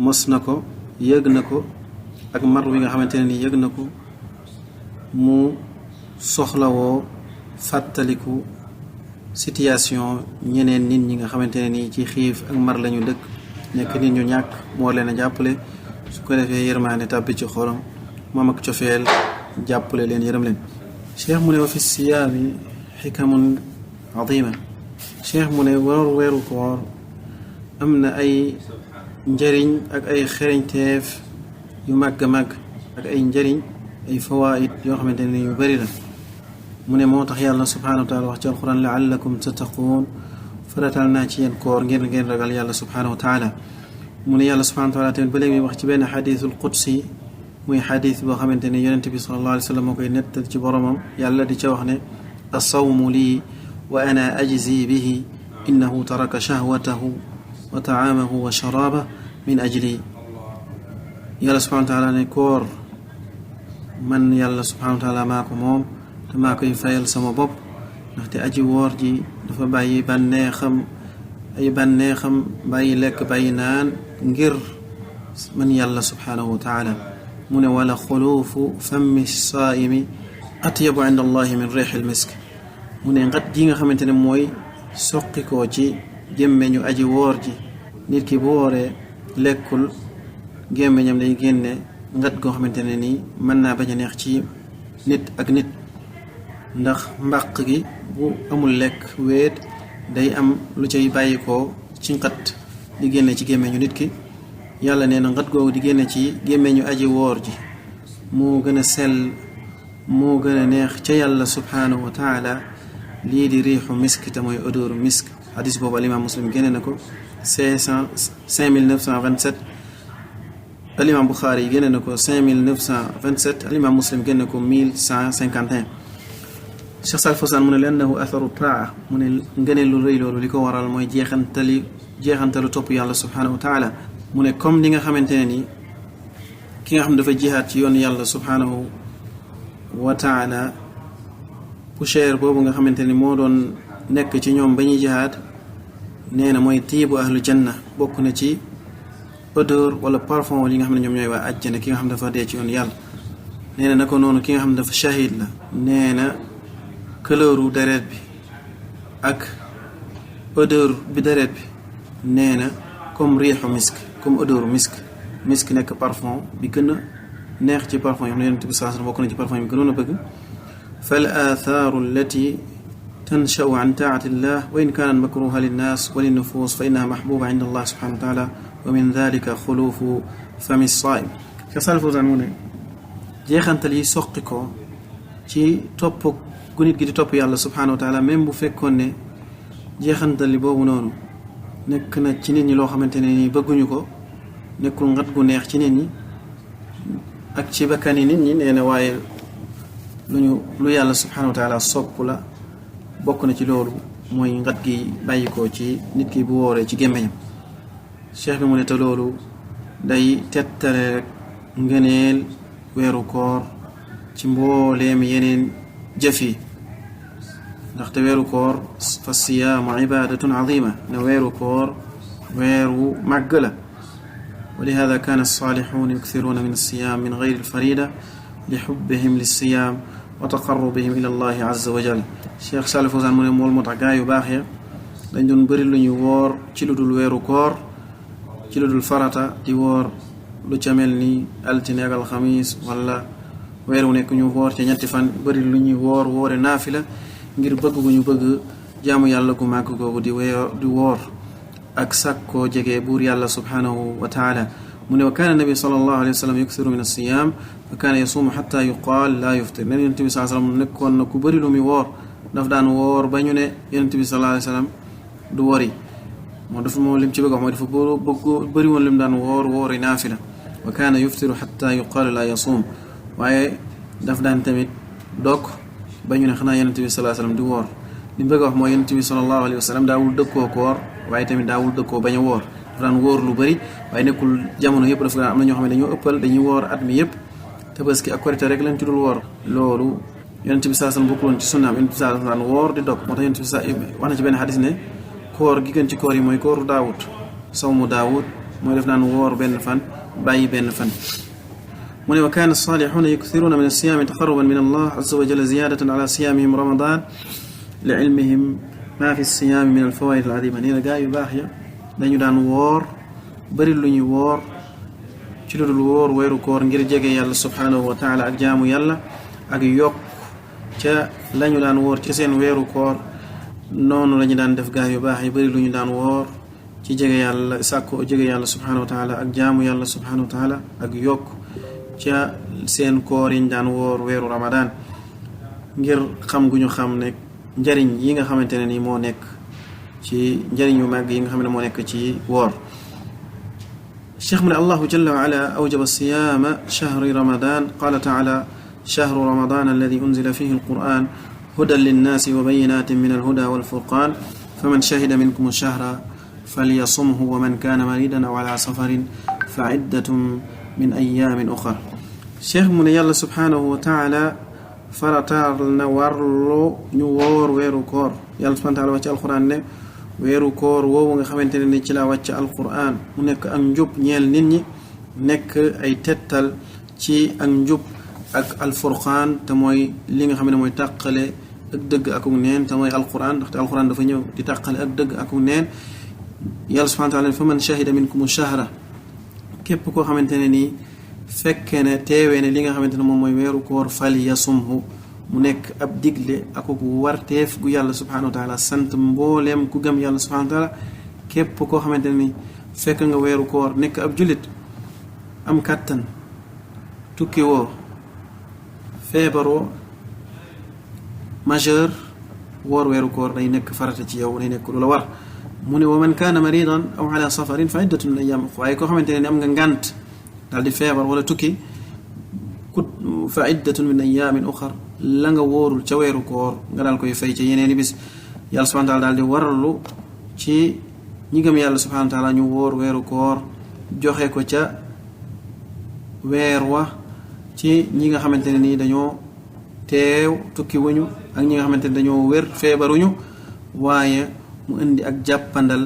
mos na ko yëg na ko ak mar bi nga xamante ne nii yëg na ko mu soxlawoo fàttaliku situation ñeneen nit ñi nga xamante ne nii ci xiif ak mar lañu dëkk nekk nit ñu ñàkk moo leen a jàppale su ko defee yërmaane tàbbi ci xolam moom ak cofeel jàppale leen yërëm leen. cheikh mu ne wa fi siyaami xikamun adima cheikh mu ne weeru koor am na ay njëriñ ak ay xereñteef yu màgg màgg ak ay njëriñ ay fawaid yoo xamante ne yu bari la. mu ne moo tax yàlla subhanahu wa taala wax ci alquran laallakum tattaquun faratal naa ci yéen koor ngeen ragal yàlla subhanahu wa taala. mu ne yàlla subhanahu wa taala tamit ba léegi wax ci benn xadiisul qudsi muy xadiis boo xamante ne yonente bi sallallahu alayhi wa sallam moo koy nettal ci boromam yàlla di ca wax ne assawmu lii wa ana ajzi bihi innahu taraka shahwatahu wa taamahu wa sharaaba min ajli. yàlla subhanahu wa taala ne koor man yàlla subhanahu wa taala maa ko moom te maa koy fayal sama bopp ndaxte aji woor ji dafa bàyyi bànneexam bàyyi lekk bàyyi naan ngir man yàlla subhanahu wa taala. mu ne wala xuluufu fammi saaimi atyabu inda allahi min riixil misk. mu ne ngat ji nga xamante ne mooy soqikoo ci gémmeñu aji woor ji nit ki bu wooree lekkul gémmeñam day génne ngat goo xamante ne nii mën naa bañ a neex ci nit ak nit ndax mbàq gi bu amul lekk wéet day am lu cay bàyyikoo ci ngat di génne ci gémmeñu nit ki. yàlla nee na ngat googu di génne ci gémmeñu aji woor ji moo gën a sell moo gën a neex ca yàlla subhanahu wa taala lii di riixu misk te mooy odooru misk. hadis boobu alimaam muslim génne na ko 5927 alimaam buxaari génne na ko 5927 alimaam muslim génne ko 1151. Cheikh Saalih Fawzaan mu ne liannahu atharu taa mu ne ngëneel lu rëy loolu li ko waral mooy jeexantalu topp yàlla subhanahu wa taala. mu ne comme li nga xamante ne nii ki nga xam dafa jihaad ci yoon yàlla subhanahu wa taala poussière boobu nga xamante ni moo doon nekk ci ñoom ba ñuy jihaad nee na mooy tiibu ahlu janna bokk na ci odeur wala parfum li nga xam ne ñoom ñooy waa àjjana ki nga xam dafa dee ci yoon yàlla. nee na naka noonu ki nga xam dafa shahid la nee na couleur deret bi ak odeur bi deret bi nee na comme riixu misk comme odeur misk nekk parfum bi gën a neex ci parfum yi xam ne Yonent bi sallallahu alayhi wasallam bokk na ci parfum yi gënoon a bëgg. fal athaaru allati tansha'u an taa'ati llah wa in kaanat makruha linnaas wa linnufus fa innaha mahbuba inda allah subhanahu wa taala wa min dhalika xuluufu fami saa'im. Cheikh Saalih Fawzaan mu ne jeexantal yi soqi ko ci topp gu nit gi di topp yàlla subhanahu wa taala même bu fekkoon ne jeexantal li boobu noonu nekk na ci nit ñi loo xamante ne nii bëgguñu ko nekkul ngat gu neex ci nit ñi ak ci bakkani nit ñi nee na waaye lu yàlla subhanahu wa taala sopp la bokk na ci loolu mooy ngat gi bàyyi ko ci nit ki bu wooree ci gémmiñam. cheikh bi mu ne te loolu day tettale rek ngëneel weeru koor ci mbooleem yeneen jëf yi ndaxte weeru koor fa siyaamu ibadatun azima ne weeru koor weeru màgg la. wa lihada kaana alsaalixuun yukthiruuna min alsiyaam min gayri alfarida li xubbihim lilsiyaam wa taqarrubihim ila allahi azza wa jal. Cheikh Saalih Fawzaan mu ne mool moo tax gaa yu baax ya dañ doon bëri lu ñu woor ci lu dul weeru koor ci lu dul farata di woor lu ca mel ni altine ak alxamis wala weer wu nekk ñu woor ci ñetti fan bëri lu ñuy woore naafila ngir bëgg gu ñu bëgg jaamu yàlla gu màgg googu di woor ak sàkkoo jege buur yàlla subhanahu wa taala. mu ne wa kaana nabi sallallahu alayhi wa sallam yukthiru min alsiyaam wa kaana yasuumu xatta yuqaal laa yuftir nen yonent bi sallallahu alayhi wasallam nekkoon na ku bëri lu muy woor daf daan woor ba ñu ne yonent bi sallallahu alayhi wasallam du wori moo dafa moom lim ci bëgg wax mooy dafa bëri woon lim daan woori naafila wa kaana yuftiru xatta yuqaal laa yasuum waaye daf daan tamit dog ba ñu ne xanaa yonent bi sallallahu alayhi wasallam du woor li mu bëgg wax mooy yonent bi sallallahu alayhi wasallam daawul dëkkoo koor waaye tamit daawul dëkkoo bañ a woor dafa daan woor lu bëri waaye nekkul jamono yëpp dafa daan am na ñoo xam ne dañoo ëppal dañuy woor at mi yëpp tabaski ak korite rek lañ ci dul woor loolu yonent bi sallallahu alayhi wasallam bokkuloon ci sunnaam yonent bi sallallahu alayhi wasallam daan woor di dog moo tax yonent bi wax na ci benn xadis ne koor gi gën ci koor yi mooy kooru daawud sawmu daawud mooy def naan woor benn fan bàyyi benn fan mu ne wa kaana as-saalixuuna yukthiruuna min as-siyaami taqarruban min allah azza wa jalla ziyaadatan ala siyaamihim ramadan li ilmihim maa fi as-siyaami min al-fawaa'id al-'aziima nee na gaa yu baax ya dañu daan woor bëri lu ñuy woor ci lu dul woor weeru koor ngir jege yàlla subhaanahu wa taala ak jaamu yàlla ak yokk ca lañu daan woor ci seen weeru koor noonu lañu daan def gaa yu baax yi bëri lu ñu daan woor ci jege yàlla sàkko jege yàlla subhaanahu wa taala ak jaamu yàlla subhaanahu wa taala ak yokk ca seen koor yiñ daan woor weeru ramadaan ngir xam gu ñu xam ne njariñ yi nga xamante ne ni moo nekk ci njariñ yu màgg yi nga xam ne moo nekk ci woor cheikh mu ne allahu jalla wa ala awjaba siyaama chahri ramadan qala taala chahru ramadan alladi unzila fihi alquran hudan linnaasi wa bayinatin min alhuda walfurqan faman shahida minkum alchahra falyasumhu wa man kaana maridan aw ala safarin fa iddatun min ayaamin uxar cheikh mu ne yàlla subhaanahu wa taala farataal na warlu ñu woor weeru koor yàlla subhaanahu wa taala wax ci alquran ne weeru koor woowu nga xamante ne ni ci la wàcc alquran mu nekk ak njub ñeel nit ñi nekk ay tettal ci ak njub ak alfurqaan te mooy li nga xam ne mooy tàqale ak dëgg akuk neen te mooy alquran ndaxte alquran dafa ñëw di tàqale ak dëgg akuk neen yàlla subhaanahu wa taala fa man shahida minkum shahra képp koo xamante ne nii fekkee ne teewee ne li nga xamante ne moom mooy weeru koor fal yasumhu mu nekk ab digle akuk warteef gu yàlla subhanahu wa taala sant mbooleem ku gëm yàlla subhanahu wa taala képp koo xamante ne ni fekk nga weeru koor nekk ab jullit am kàttan tukki woo feebaroo majeur woor weeru koor day nekk farata ci yow day nekk lu la war mu ne wa man kaana maridan aw ala safarin fa iddatun min ayyaam waaye koo xamante ne ni am nga ngànt daal di feebar wala tukki fa iddatun min ayaamin uxar la nga wóorul ca weeru koor nga daal koy fay ca yeneeni bis yàlla subhanahu wa taala daal di warlu ci ñi gëm yàlla subhanahu wa taala ñu wóor weeru koor joxe ko ca weer wa ci ñi nga xamante ne nii dañoo teew tukki wuñu ak ñi nga xamante ne dañoo wér feebaruñu waaye mu indi ak jàppandal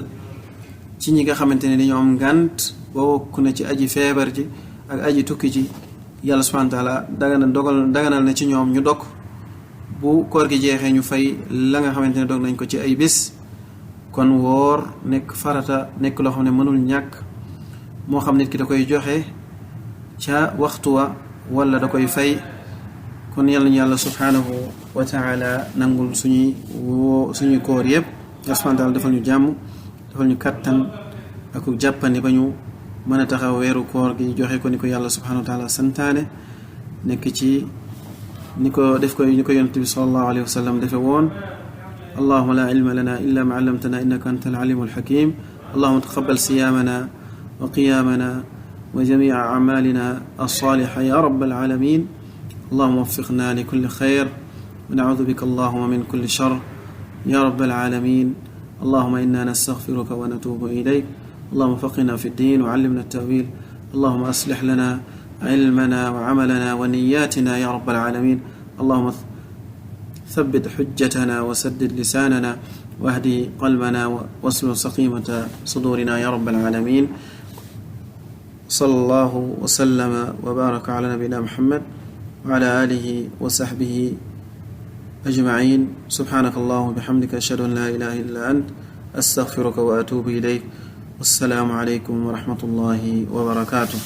ci ñi nga xamante ne dañoo am ngànt bokk na ci aji feebar ji ak aji tukki ji yàlla subhanahu wa taala daganal na ci ñoom ñu dog bu koor gi jeexee ñu fay la nga xamante ne dog nañ ko ci ay bis kon woor nekk farata nekk loo xam ne mënul ñàkk moo xam nit ki da koy joxe ca waxtu wa wala da koy fay kon yàlla ñu yàlla subhanahu wa taala nangul suñuy koor yëpp yàlla subhanahu wa taala defal ñu jàmm defal ñu kattan ak jàppandi ba ñu mën a taxaw weeru koor gi joxe ko ni ko yàlla subhanahu wa taala santaane nekk ci ni ko yonent bi sallallahu alayhi wa sallam defe woon allahuma la ilma lana illa ma allamtana innaka anta al-alimu al-hakim allahuma taqabbal siyamana wa qiyamana wa jami'a a'malina as-saliha ya rabbal alamin allahuma waffiqna li kulli khair wa na'udhu bika allahuma min kulli shar ya rabbal alamin allahuma inna nastaghfiruka wa natubu ilayk اللهم فقنا في الدين وعلمنا التأويل اللهم أصلح لنا علمنا وعملنا ونياتنا يا رب العالمين اللهم ثبت حجتنا وسدد لساننا واهدي قلبنا واسلل سقيمة صدورنا يا رب العالمين صلى الله وسلم وبارك على نبينا محمد وعلى آله وصحبه أجمعين سبحانك اللهم وبحمدك أشهد أن لا إله إلا أنت أستغفرك وأتوب إليك والسلام عليكم ورحمة الله وبركاته